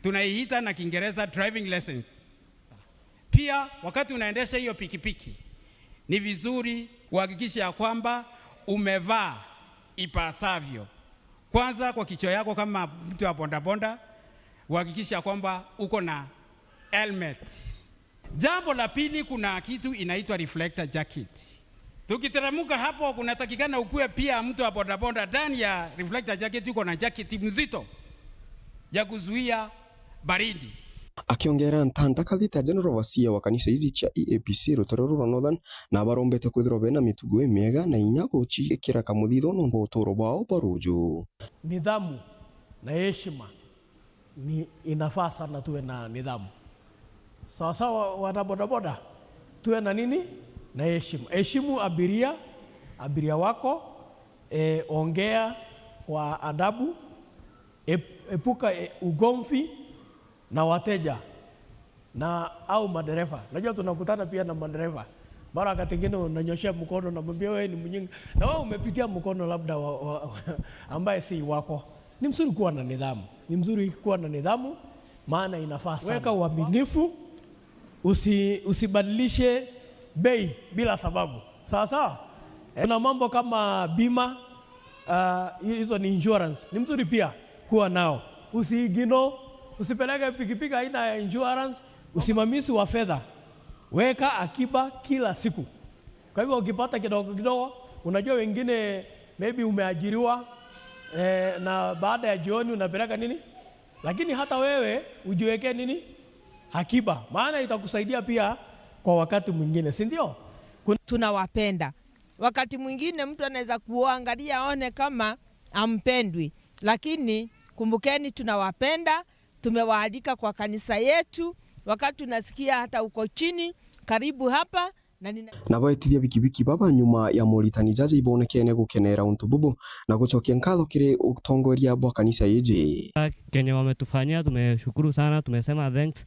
Tunaiita na Kiingereza driving license. Pia, wakati unaendesha hiyo pikipiki, ni vizuri uhakikishe ya kwamba umevaa ipasavyo. Kwanza, kwa kichwa yako kama mtu wa bodaboda, uhakikishe ya kwamba uko na helmet. Jambo la pili, kuna kitu inaitwa reflector jacket. Tukiteremka hapo, kunatakikana ukuwe pia mtu wa bodaboda ndani ya reflector jacket, uko na jacket mzito ya kuzuia baridi. Akiongera ntanta, kathita General Overseer wa kanisa iji cia E A P C rutere ruru rwa Northern, na abarombete kwithirwa bena mitugo imiega na inya guciikira kamuthitho nontu bwa uturo bwao bwa ruju. Nidhamu na heshima. Ni, inafaa sana tuwe na nidhamu. Sawasawa, wana bodaboda, tuwe na nini? Na heshima. Heshimu abiria, abiria wako, eh, ongea kwa adabu, ep-, epuka, eh, ugomvi na wateja na au madereva. Najua tunakutana pia na madereva. Mara wakati mwingine unanyoshea mkono, unamwambia, "Wewe ni mjinga." Na wewe umepitia mkono labda wa, wa, ambaye si wako. Ni mzuri kuwa na nidhamu. Ni mzuri kuwa na nidhamu, maana inafaa sana. Weka uaminifu, usi-, usibadilishe bei bila sababu. Sawa sawa? Eh, kuna mambo kama bima, ah, hi-, hizo ni insurance. Ni mzuri pia kuwa nao. Usiigino, usipeleke pikipiki haina insurance, usimamizi wa fedha. Weka akiba kila siku. Kwa hivyo ukipata kidogo kidogo, unajua wengine maybe umeajiriwa, eh, na baada ya jioni unapeleka nini? Lakini hata wewe ujiwekee nini? Akiba. Maana itakusaidia pia kwa wakati mwingine, si ndio? Kun- Tunawapenda. Wakati mwingine mtu anaweza kuangalia aone kama ampendwi, lakini kumbukeni, tunawapenda, tumewaalika kwa kanisa yetu. Wakati unasikia hata uko chini, karibu hapa, na nina- Nabo etithia bikibiki baba nyuma ya moritani jaja ibonekene gukenera untu bubu na gucokia nkatho kiri utongoria bwa kanisa iji. Kenye wametufanyia, tumeshukuru sana, tumesema thanks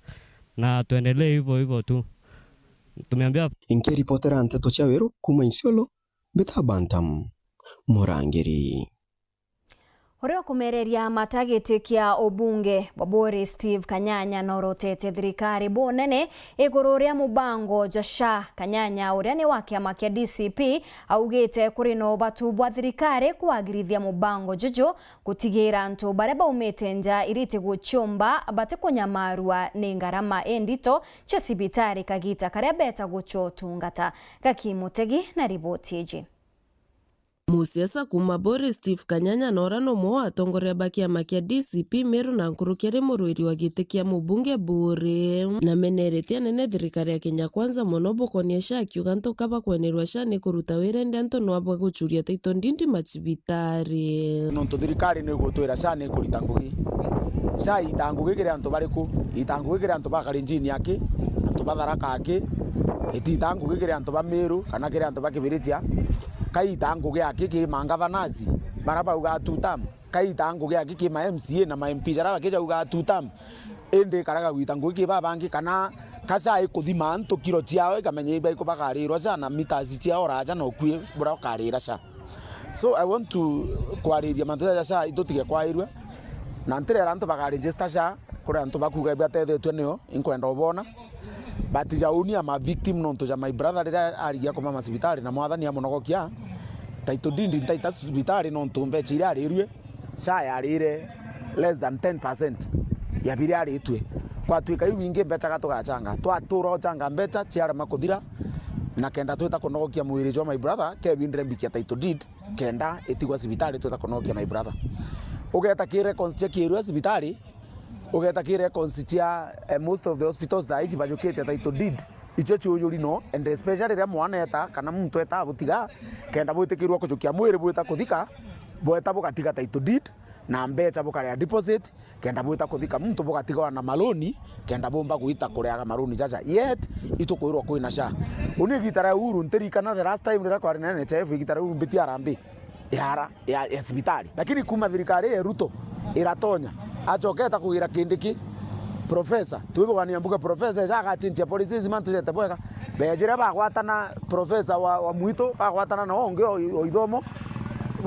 na tuendelee hivyo hivyo tu. Tumeambiwa. Inkiripotera nteto cia Weru kuma Isiolo, mbita Bantam Murangiri. Uria ukumereria mata giti kia ubunge, Bobori Steve Kanyanya norotete thirikari bunene iguru ria mubango jwa SHA. Kanyanya, uria ni wa kiama kia D C P, augite kuri na ubatu bwa thirikari kwagirithia mubango juju, gutigira antu baria baumite nja iriti guciumba batikunyamarua ni ngarama indito cia cibitari kagita karia beta gucwa utungata. Gaki Mutegi na riboti iji. Musiasa kuuma Bori Steve Kanyanya nora nomwe wa atongoria ba kiama kia D C P Meru na nkuruki ari murwiri wa giti kia mubunge Buri. Na meneretie anene thirikari ya Kenya Kwanza mono bukonie SHA, akiuga antu ka bakwenerwa SHA ni kuruta wira, indi antu no abwa gucuria title deed macibitari. Nontu thirikari ni igutwira SHA ni ikurita ngugi. SHA iita ngugi kiri antu bariku? Iita ngugi kiri antu ba Kalenjin aki, antu ba Tharaka aki, itiita ngugi kiri antu ba Meru kana kiri antu ba Kibirichia. Ka iita ngugi aki ki mangavanas bara baugaa two term? Ka iita ngugi aki ki ma M C A na ma M P jaria bakijaugaa two term? Indi ikaraga gwita ngugi ki babangi, kana ka SHA ikuthima antu kiro ciao, ikamenya iba ikubagarirwa SHA na meters ciao raja na ukui buria ukarira SHA. So I want to kwariria mantu jaja SHA itutige kwairua, na ntirera antu baka register SHA kuri antu bakuga batethetue nio, inkwenda ubona. But ja uni ama victim nontu ja my brother riria arigia kumama cibitari na mwathani amunogokia, title deed ntaita cibitari nontu mbecha iria arirue, SHA yarire less than ten percent ya biria aritue. Kwatuika iu ingi mbecha ga tugachanga, twatura uchanga mbecha ciarema kuthira, na kenda twita kunogokia mwiri jwa my brother, kebindire mbikia title deed, kenda itigwa cibitari twita kunogokia my brother. Ugeta ki records cia kirua cibitari, ugeta ki records cia, eh, most of the hospitals thaa iji bajukite title deed. Icio ciujuri no, and especially riria mwana eta kana muntu eta butiga, kenda bwitikirwa kujukia mwiri bwita kuthika, bweta bugatiga title deed na mbecha bukarea deposit, kenda bwita kuthika muntu bugatigwa na maloni, kenda bumba gwita kuriaga maloni jaja. Yet itukwirwa kwina SHA. Uni igita ria Uhuru ntirikana the last time riria kwari na N H I F, igita riu mbiti harambee yara ya, ya cibitari. Lakini kuma thirikari ya Ruto iratonya, acoketa kugira Kindiki, professor, twithugania mbuga professor eja agachinchia policies mantu jete bwega. Bejire bagwatana professor wa, wa mwitu, bagwatana na ungi o, o ithomo,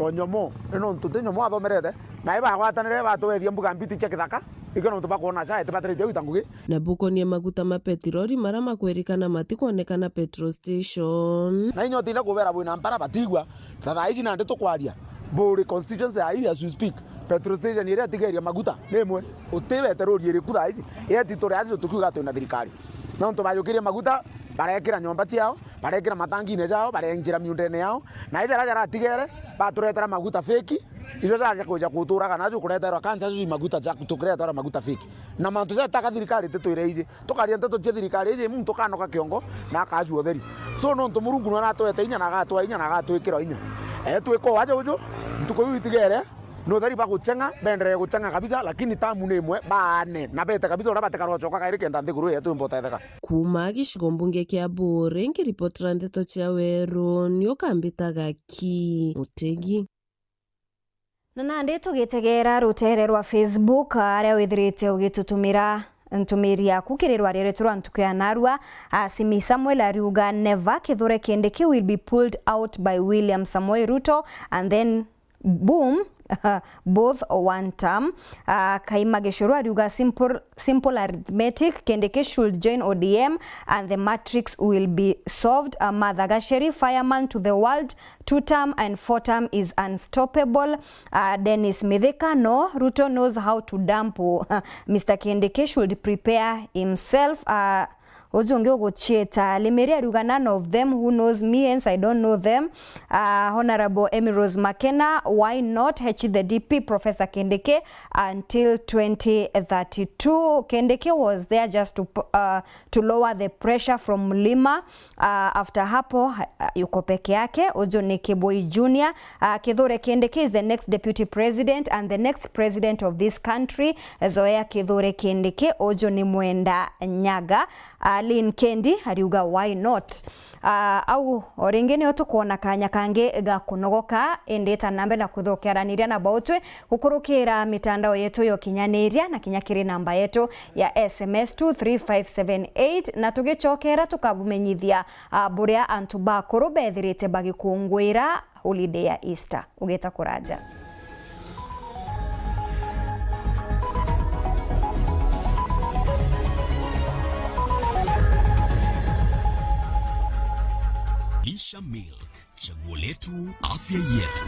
o nyomo. Ni nontu ti nyomo athomerete, na ibagwatanire batwethia mbuga mbiti cia kithaka, ikio nontu bakwona SHA itibatirite gwita ngugi. Na bukonie maguta ma petroli mara makwirikana matikwonekana petrol station. Na inya utinda kubera bwina mpara batigwa, ta thaa ici nandi tukwaria, Buri constituency ya hii as we speak, petrol station iria itigeria maguta ni imwe. Utibete rori iriku thaa ici, yeti turi athi tukiuga twina thirikari. Nontu bajukirie maguta, barekira nyomba ciao, barekira matangine jao, barenjira miundene yao, na ija jaria jaratigere, baturetera maguta fake, ijo jaja kwija kuturaga najo kureterwa kansa, ju maguta ja tukireterwa maguta fake. Na mantu jataka thirikari titwire iji. Tukaria nteto cia thirikari iji, muntu kanoka kiongo na akajua utheri. So nontu Murungu nwe aratwete inya na agatwa inya na agatwikira inya. E twiko waja uju, ntuku iu itigere, ni utheri bagucheng'a, benderee gucheng'a kabisa, lakini tamu ni imwe, baane, na bete kabisa uria batikarochoka kairi kenda nthiguru yetu imba utetheka. Kuma gicigo mbunge kia Buri, nkiripotera nteto cia Weru, ni ukambitaga ki Mutegi. Na nandi tugitegeera rutere rwa Facebook, aria withirite ugitutumira ntumiri yaku kiri rwaria rwetu rwa ntuku ya narua. Asimi Samuel ariuga, "Never, Kithure Kindiki will be pulled out by William Samoei Ruto and then boom, both one term." Ah, Kaima Gicuru ariuga, "Simple, simple arithmetic, Kindiki should join O D M and the matrix will be solved." Ah, Martha Gacheri, "Fireman to the world, two term and four term is unstoppable." Ah, Dennis Mithika, "No, Ruto knows how to dump." Mister Kindiki should prepare himself. Ah, uju ungi uguchieta Limiri ariuga, "None of them who knows me, hence I don't know them." Ah, Honorable Emmy Rose Makena, "Why not H the D P Professor Kindiki until twenty thirty-two?" Kindiki was there just to, uh, to lower the pressure from Mlima. Ah, after hapo, ah, yuko peke yake. Uju ni Kiboi Junior. Ah, Kithure Kindiki is the next deputy president and the next president of this country. Zoea Kithure Kindiki, uju ni Mwenda Nyaga. Ah, Lynn Kendi ariuga, "Why not?" Ah, au o ringi nio tukwona kanya kangi ga kunogoka, indi ta nambe na kuthokeraniria na bautwi gukurukira mitandao yetu ya ukinyaniria na kinya kiri namba yetu ya S M S two three five seven eight, na tugicokera tukabumenyithia, ah, buria antu bakuru bethirite bagikunguira holiday ya Easter. Ugita kuraja. Yetu, afya yetu.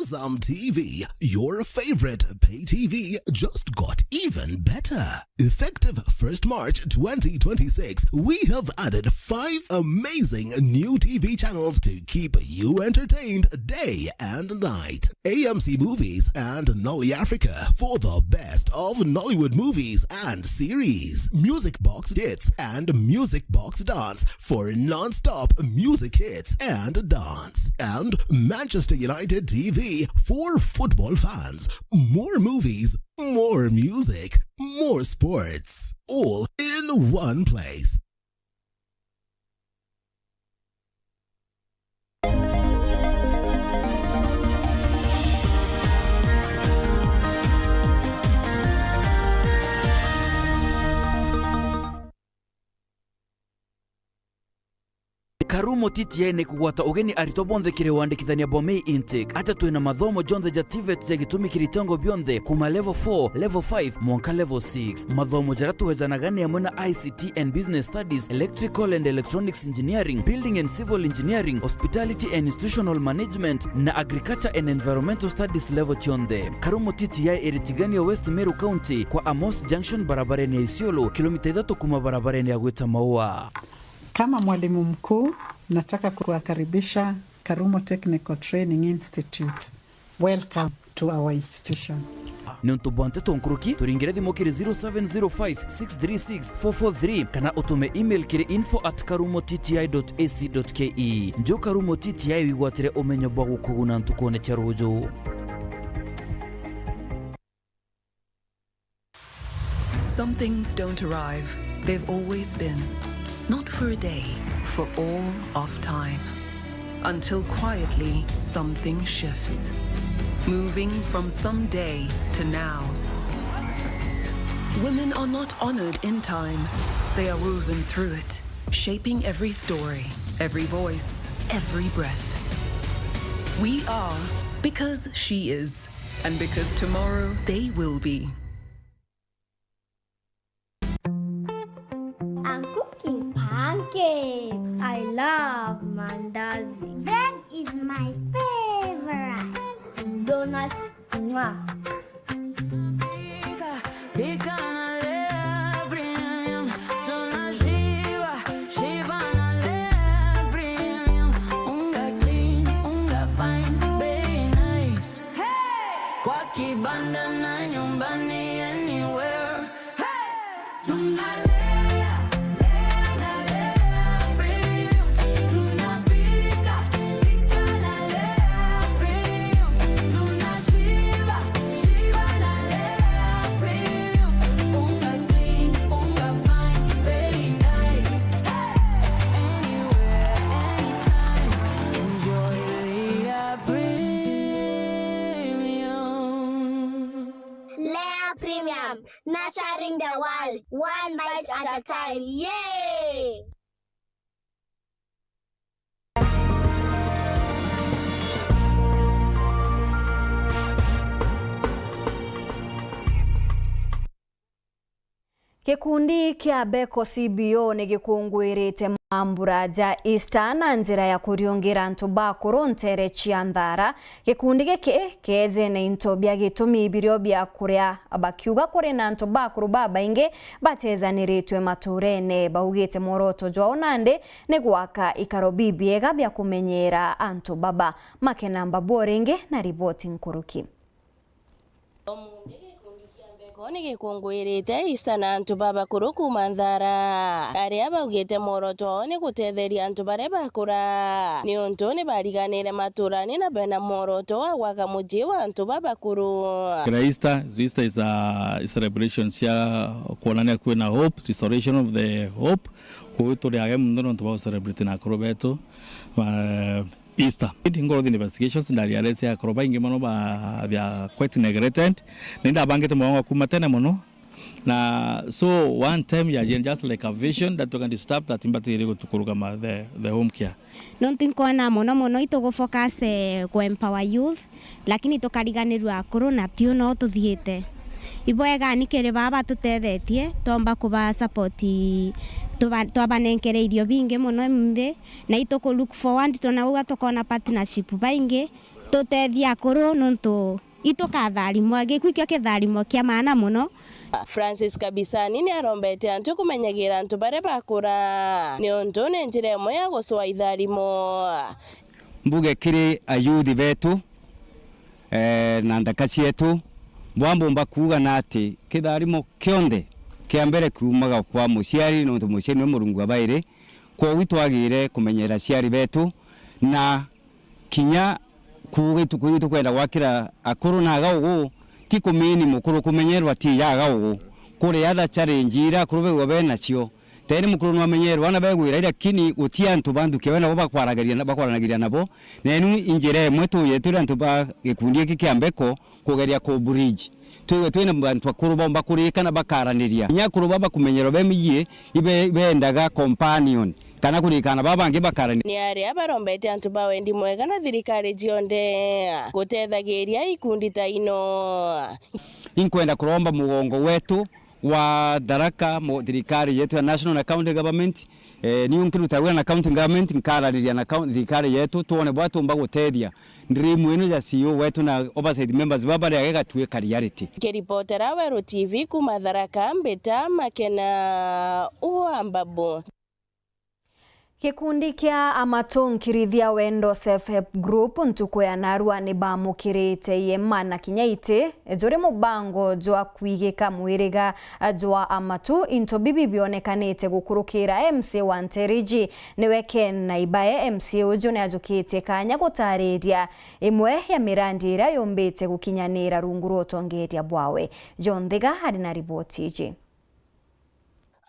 Azam T V, your favorite pay T V, just got even better. Effective first March twenty twenty-six, we have added five amazing new T V channels to keep you entertained day and night. A M C Movies and Nolly Africa for the best of Nollywood movies and series. Music Box Hits and Music Box Dance for non-stop music hits and dance. And Manchester United T V for football fans. More movies, more music, more sports, all in one place. Karumo T T I ni kugwata ugeni aritwa bonthe kiri wandikithania bwa May Intake. Atia twina mathomo jonthe ja TVET ja gitumi kiri itengo bionthe, kuma level four, level five, mwanka level six. Mathomo jaria tuwejanaga ni amwe na I C T and Business Studies, Electrical and Electronics Engineering, Building and Civil Engineering, Hospitality and Institutional Management, na Agriculture and Environmental Studies level cionthe. Karumo T T I iri Tigania, West Meru County, kwa Amos Junction, barabarene ya Isiolo, kilomita ithatu kuma barabarene ya gwita Maua. Kama mwalimu mkuu, nataka kuwakaribisha Karumo Technical Training Institute. Welcome to our institution. Niuntu bwa nteto nkuruki, turingire thimu kiri zero seven zero five, six three six, four four three kana utume email kiri info at karumo T T I dot A C dot K E. Nju Karumo T T I wigwatire umenyo bwa gukuguna ntukune cia ruju. Some things don't arrive, they've always been. Not for a day, for all of time. Until quietly, something shifts. Moving from someday to now. Women are not honored in time, they are woven through it, shaping every story, every voice, every breath. We are because she is. And because tomorrow they will be. I'm cooking pancakes. I love mandazi. Bread is my favorite. Donuts, mwah. Pika, pika na lea premium. Tunashiba, shiba na lea premium. Unga clean, unga fine, bei nice. Hey! Kwa kibanda na nyumbani, anywhere. Hey! Tunalea, lea na lea premium. Tunapika, pika na lea premium. Tunashiba, shiba na lea premium. Unga clean, unga fine, bei nice. Hey! Anywhere, anytime. Enjoy Lea Premium. Lea Premium, nurturing the world, one bite at a time. Yay! Gikundi kia Beko C B O ni gikunguirite mambura ja Easter na njira ya kuriungira antu bakuru nteere cia Nthara. Gikundi giki kiejene into bia gitumi birio bia kuria, bakiuga kuri na antu bakuru babaingi batejaniritwe maturene. Baugite mworoto jwao nandi ni gwaka ikaro bibiega bia kumenyeera antu baba. Makena Mbabu o ringi na riboti nkuruki. Umunthi gikundi kia Beko ni gikunguirite Easter na antu babakuru kuuma Nthara, aria baugite mworoto wao ni gutetheria antu baria bakura, niuntu ni bariganire maturani na bena mworoto wa gwaka mucii wa antu babakuru. Kira Easter, Easter is a celebration cia kuonania kwina hope, restoration of the hope. Kwou turi age mono nontu bwa gucelebrate na akuru betu. Ma-, Easter. Ndi ngoro thini investigations, ndarealize akoro baingi mono ba, they are quite neglected. Na indabangite mubango wa kuma tene mono. Na so one time ya just like a vision that we can start that mbatiri gutukuruga ma the, the home care. Nontu inkwona mono mono itugufocus, eh, ku empower youth, lakini tukariganirua akuru na tiu no tuthiite. Ibwega ni kiri baa batutethetie, twomba kuba support, tuba-, twabanenkere irio bingi mono nthi, na ituku look forward, twona ugwa tukona partnership baingi, tutethia akuru nontu itukatharimwa. Gikuu ikio kitharimo kia maana mono. Francis Kabisani ni arombete antu kumenyagira antu baria bakura, niuntu ni njira imwe ya gucwaa itharimo. Mbuge kiri ayuthi betu, eh, na nthaka cietu, bwa mbumba kuuga na ati kitharimo kionthe kia mbere kiumaga kwa muciari, nontu muciari niwe Murungu wa bairi. Kwogu itwagire kumenyera aciari betu, na kinya kuuga ituku ii tukwenda gwakira akuru na agaugu, ti kumini mukuru kumenyerwa ti ya agaugu. Kuri other challenge iria akuru baigua benacio. Teni mukuru nwamenyerwa na begwira, lakini guti antu ba nthukia we nabo bakwaranagiria na-, bakwaranagiria nabo. Nenu i njira imwe tuye turi antu ba gikundi giki kia Mbeko kugeria ku bridge. Twigwe twina bantu akuru bomba kurika na bakaraniria. Kinya akuru baba kumenyerwa bemiyie ibe-, ibendaga companion kana kurikana baba bangi bakaraniria. Ni aria barombete antu ba wendi mwega na thirikari cionthe gutethagiria ikundi ta ino. Inkwenda kuromba mugongo wetu wa Tharaka, mu-, thirikari yetu ya National na County Government, eh, niu nkiruta wira na County Government, nkarariria na coun-, thirikari yetu, twone bwa tumba gutethia dream ino ya C E O wetu na oversight members baba baria igatuika reality. Nkiripotera Weru T V kuuma Tharaka, mbita Makena wa Mbabu. Gikundi kia amatunkirithia wendo Self Help Group ntuku ya narua ni bamukirite iema na kinya iti juri mubango jwa kwigika mwiriga jwa amatu. Into bibi bionekanite gukurukira M C A wa Nteriji niwe Ken Naibae. M C A uju ni ajukitie kanya gutariria imwe ya mirandi iria yumbite gukinyanira rungu rwa utongeria bwawe. John Thiga ari na riboti iji.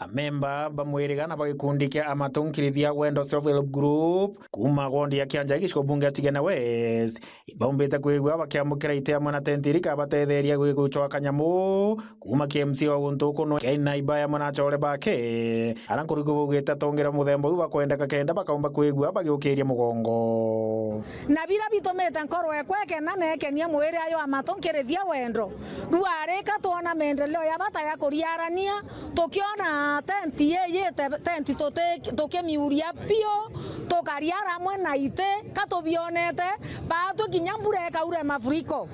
Amemba ba mwiriga na ba gikundi kia amatunkirithia wendo Self Help Group kuuma gondi ya Kianjai gicigo bunge ya Tigania West ibaumbite kwigua bakiamukira ite amwe na tenti iri ikabatetheria gwi-, gucwaa kanyamu kuuma kia M C A wa guntu kuno Ken Naibae amwe na achore bake, ara nkuruki baugite atongera muthemba uu bakwendeka kenda bakaumba kwigua bagiukiria mugongo. Na biria bitumite nkoro ekwa ikena na ikenia mwiri ayo amatunkirithia wendo. Rwarika twona maendeleo ya bata ya kuriarania, tukiona tenti ii yite tenti tuti-, tukimiuria piu, tukariara amwe na iti, ka tubionete, baatwi kinya mbura ikaure mafuriko.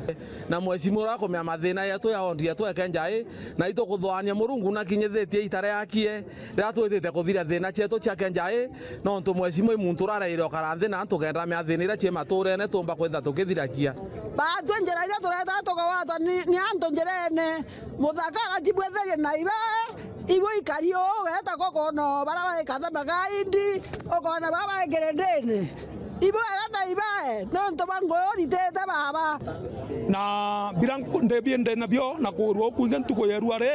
Na mheshimiwa urakumenya mathina yetu ya ondi yetu eke njai, na itukuthuania Murungu nakinyithitie ita riakie, riria twitite kuthiria thina cietu ciake njai, nontu mheshimiwa i muntu uraraire ukara nthi na antu kenda mea thina iria cii maturene tuumba kwithira tukithirakia. Baatwi njira iria turetaga tukagwatwa ni, ni antu njirene, muthaka agatibwitherie na ibe, ibu ikari uu ugeeta kukono baria baikathama gaindi, ukona baba baikire ndini. Ibwega Naibae, nontu bwa ngugi uritite baba. Na bira nku-, ndebi ndi nabio na kuurua ukwingi ntuku ya irua ri,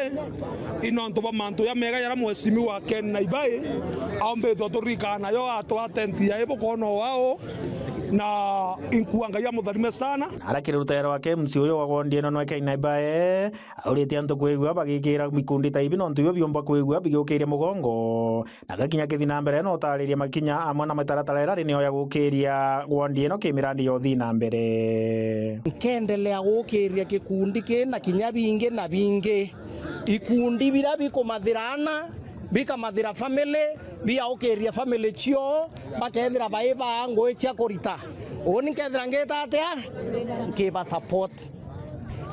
i nontu bwa mantu jamega jaria mheshimiwa Ken Naibae aumbite uturirikana nayo atwaa tenti ya ibukono wao, na inkua Ngai amutharime sana. Na aria kiri rutero rwake M C A uyu wa gondi ino nwe Ken Naibae auritie antu kwigua bagikira ikundi ta ibi nontu ibio biumba kwigua bigiukiria mugongo. Na gakinya kithi na mbere no utaririe makinya amwe na mitaratara iria ri nio ya gukiria gwondi ino ki mirandi ya uthii na mbere. Nkendelea gukiria gikundi ki na kinya bingi na bingi. Ikundi biria bikumathira ana, bikamathira family, biaukiria family cio, bakethira bai baa ngugi cia kurita. Uuni nkethira ngita atia? Nkiba support.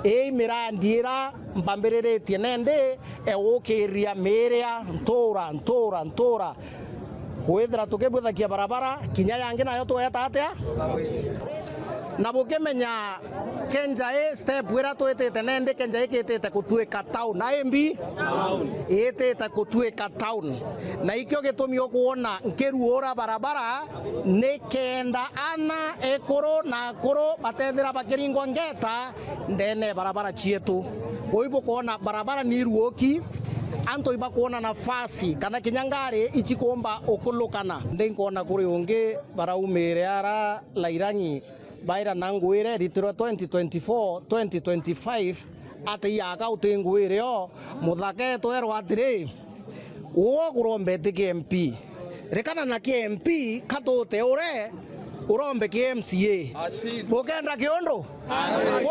Ii mirandi ira mbambiriritie nendi egukiria miiria ntura, ntura, ntura. Kwithira tukibwithakia barabara, kinya yangi nayo tweta atia? Na bukimenya Kenjai step ira twitite nendi, Kenjai ikitite kutuika town. Na imbi? Itite kutuika town. Na ikio gitumi ukwona nkiruura barabara, ni kenda ana ekuru na akuru batethira bakiringwa ngeta ndene ya barabara cietu. Uu ibukwona barabara ni iruuki, antu ibakwona nafasi kana kinya ngari icikumba ukulukana. Ndi nkwona kuri ungi baraumiire ara Lairangi baira na nguire ritirwa twenty twenty-four, twenty twenty-five, ati iaka uti nguire o, muthaka etwerwa atiri, Uu kuromba itike M P. Rekana na ki M P, ka tuute ure, Urombe ki M C A. Ukenda kiundu?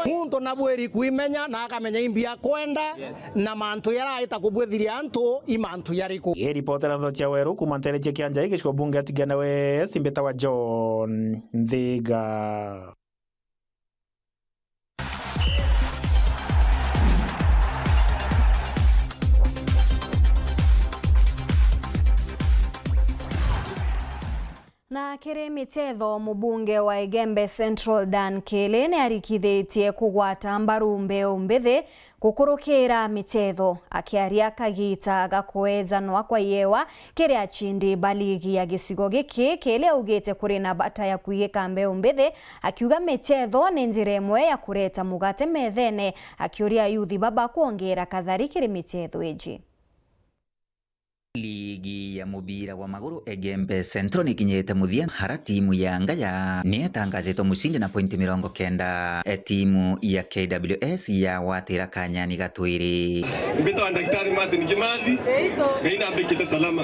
Muntu nabwiri kuimenya na akamenya imbi akwenda, na mantu yaraita kubwithiria antu i mantu yariku. Ngiripotera ntho cia weru kuuma nteere cia Kianjai, gicigo bunge Tigania West, mbitawa John Nthiga. Na kiri michetho, mubunge wa Igembe Central Dan Kili niarikithitie kugwata mbaru mbeu mbithi gukurukira michetho. Akiaria kagita ga kwejanwa kwa iewa kiri acindi ba ligi ya gicigo giki, Kili augite kuri na bata ya kwigika mbeu mbithi, akiuga michetho ni njira imwe ya kureta mugate methene, akiuria ayuthi baba kwongera kathari kiri michetho iji. Ligi ya mubira wa maguru Igembe Central nikinyite muthia, hara timu ya Ngaya nietangazitwe mucindi na pointi mirongo kenda. E, timu ya K W S yagwatira kanyani gatwiri. Mbitwa Daktari Martin Kimathi, Ngai nambikite salama.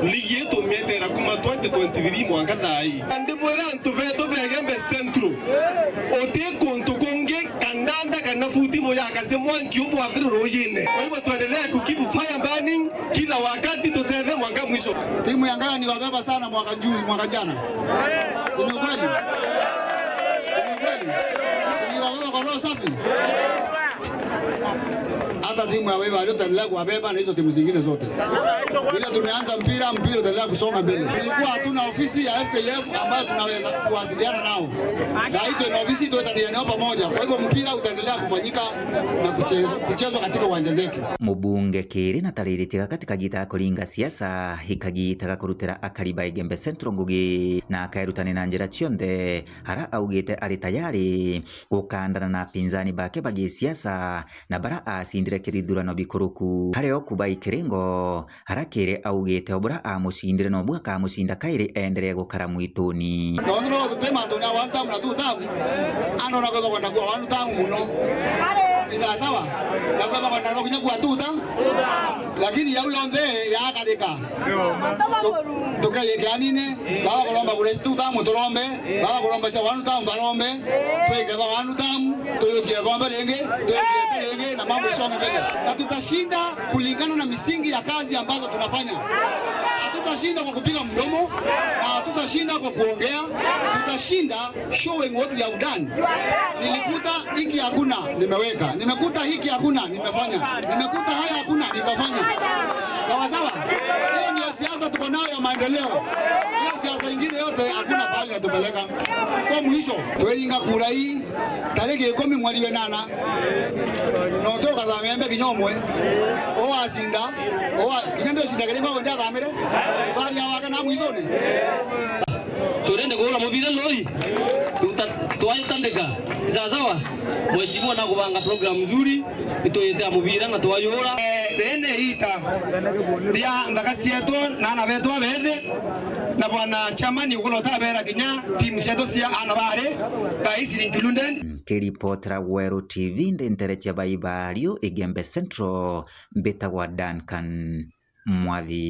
Ligi yetu mietera kuma twenty twenty-three mwanka thaa ii. Na ndibwira antu betu ba Igembe Central, uti kuntu kungi kandanda kana futi muyakase mwanki ubwathire ruujine. Kwa hivyo tuendelee ku keep fire burning kila wakati, tusethe mwanka mwisho. Timu ya Ngaya ni wabeba sana mwaka juzi, mwaka jana. Si ni ukweli? Si ni ukweli? Si ni wabeba kwa roho safi? Hata timu ya Waiva ndio tutaendelea kuwabeba na hizo timu zingine zote. Vile tumeanza mpira, mpira utaendelea kusonga mbele. Tulikuwa hatuna ofisi ya F K F ambayo tunaweza kuwasiliana nao. Na hii ndio ofisi tuweka D N O pamoja. Kwa hivyo mpira utaendelea kufanyika na kuchezwa, kuchezwa katika uwanja zetu. Mubunge Kiri natariritie gaka ti kagita ga kuringa siasa, i kagita ga kurutira akari ba Igembe Central ngugi, na akaerutania na njira cionthe, ara augite ari tayari gukandana na apinzani bake ba gisiasa na bara acindire kiri ithurano bikuruku. Hari o kuba i kiringo, ara Kiri augite o bura amucindire nobu akamucinda kairi enderee gukara mwituni. Nontu no tuti mantune a one term na two term, andu na kwithagwa ndakuwa one term muno. Ni sawa sawa? Na kwithagwa ndano kinya kuwa two term, lakini yau yonthe yakarika. Tu-, tukeyikia anini, baba kuromba kura ici two term turombe, baba kuromba cia one term barombe, twike ba one term, tuyukie kombe ringi, tuyukie ti ringi, na mambo isonge mbele. Na tutashinda kulingana na misingi ya kazi ambazo tunafanya. Hatutashinda kwa kupiga mdomo, na hatutashinda kwa kuongea, tutashinda showing what we have done. Nilikuta hiki hakuna, nimeweka. Nimekuta hiki hakuna, nimefanya. Nimekuta haya hakuna, nitafanya. Sawa sawa? Hiyo ndio siasa tuko nayo ya maendeleo. Hiyo siasa ingine yote hakuna pahali inatupeleka. Kwa mwisho, tweringa kura hii, tariki ikumi mweri wa nana, no tukathamia mbe kinya umwe. Owacinda, owa, kinya ndio cinda kiringo wende athamire. Bari ya wake na mwithone. Turende kuura mubira lui. Tuta-, twaitandika. Sawa sawa? Mheshimiwa na kubanga program nzuri, ituyite ya mubira na twayura. Eh, rene ita ria nthaka cietu na ana betu abethi, na bwana chairman ugulo tabera kinya timu cietu cia ana bari, that is included. Nkiripotera Weru T V ndi ntere cia Baibariu, Igembe Central, mbitagwa Duncan Mwathi.